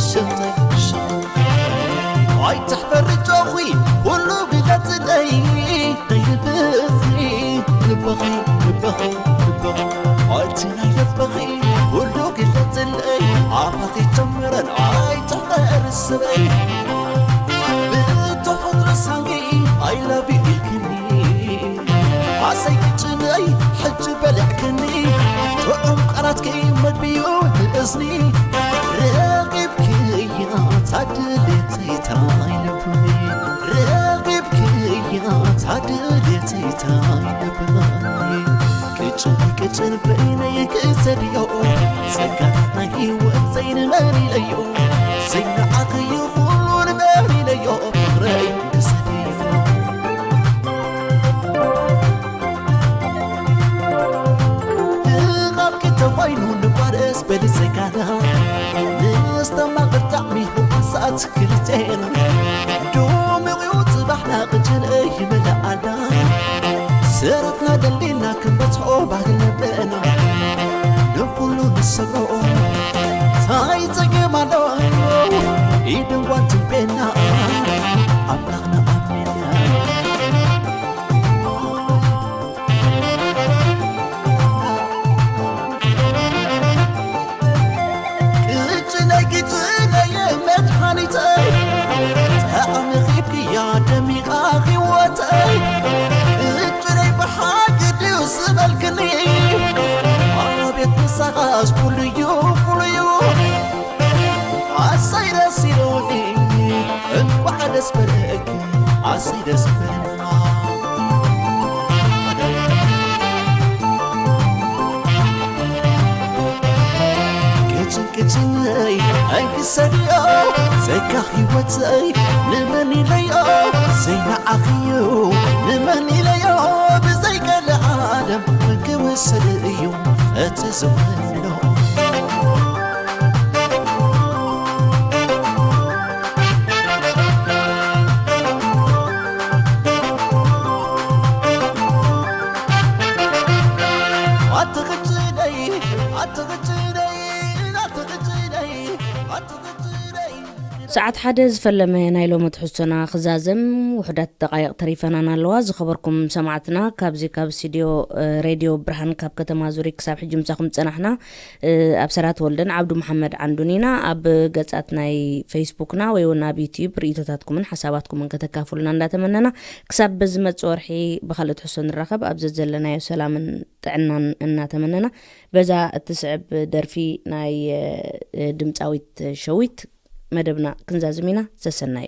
ሽምጠይ ሽምጠይ ኣይትሕፈሪ ጆኺ ኩሉ ግለጽለይ ናይ ልብኺ ልብኺ ልብኺ ልብኺ እቲ ናይ ልብኺ ኩሉ ግለጽለይ ኣባኺ ጀምረን ኣይትሕፈሪ ሰበይ ብተፈጥሮ ሳንኪ I love you ኢልክኒ ኣሰይ ቅጭነይ ሕጂ በልዕክኒ ጥዑም ቃላትኪ መግቢዩ ንእዝኒ ረኺብክያ ታድልቲ ታይ ልብኒ ረኺብክያ ታድልቲ ታይ ልብኒ ቅጭን ቅጭን በይነይ ክሰድዮ ጸጋታት ናይ ህይወት ዘይንመን ኢለዮ ዘይነዓኽዩ ኩሉ ንመን ኢለዮ ፍቕረይ ክሰድዮ ካብ ክተባይኑ ንባርስ በልጸጋና ንስተማቕር ጣዕሚ ህዋሳት ክልቴና ዱምዕኡ ጽባሕና ቅጭን ይመልኣና ሰረትና ደሊና ክንበጽሖ ባህልና ንኹሉ ንሰግሮ ታይ ጸገም ኣለዎ ኢድን ጓንትን ቤና ኣምላኽና ኣሜና ቅጭነይ ቅጭነይ መድሓኒተይ ጣዕሚ ኺብክያ ደሚቓ ህይወተይ ቅጭነይ ብሓቂ ድዩ ዝበልክኒ ኣቤት ንሳኻስ ኩሉዩ ኩሉዩ ኣሰይ ደስ ኢሉኒ እንኳዕ ደስ በለኪ ኣሰይ ደስ በለና ቅጭን ቅጭነይ ኣይክሰድዮ ጸጋ ህይወተይ ንመን ኢለዮ ዘይነዓኽዩ ዝዝውር ኣትኽጭደይ ኣትኽጭደይ ኣትኽጭደይ ኣትኽጭደይ። ሰዓት ሓደ ዝፈለመ ናይ ሎሚ ትሕዝቶና ክዛዘም ውሑዳት ደቃይቕ ተሪፈናን ኣለዋ። ዝኸበርኩም ሰማዕትና፣ ካብዚ ካብ ስቱድዮ ሬድዮ ብርሃን ካብ ከተማ ዙሪክ ክሳብ ሕጂ ምሳኹም ዝጸናሕና ኣብ ሰራት ወልደን ዓብዱ መሓመድ ዓንዱን ኢና። ኣብ ገጻት ናይ ፌስቡክና ወይ እውን ኣብ ዩትዩብ ርእይቶታትኩምን ሓሳባትኩምን ከተካፍሉና እንዳተመነና፣ ክሳብ በዚ መጽእ ወርሒ ብኻልእ ትሕዝቶ ንራኸብ። ኣብ ዘዘለናዮ ሰላምን ጥዕናን እናተመነና፣ በዛ እትስዕብ ደርፊ ናይ ድምጻዊት ሸዊት መደብና ክንዛዝም ኢና። ዘሰናዩ።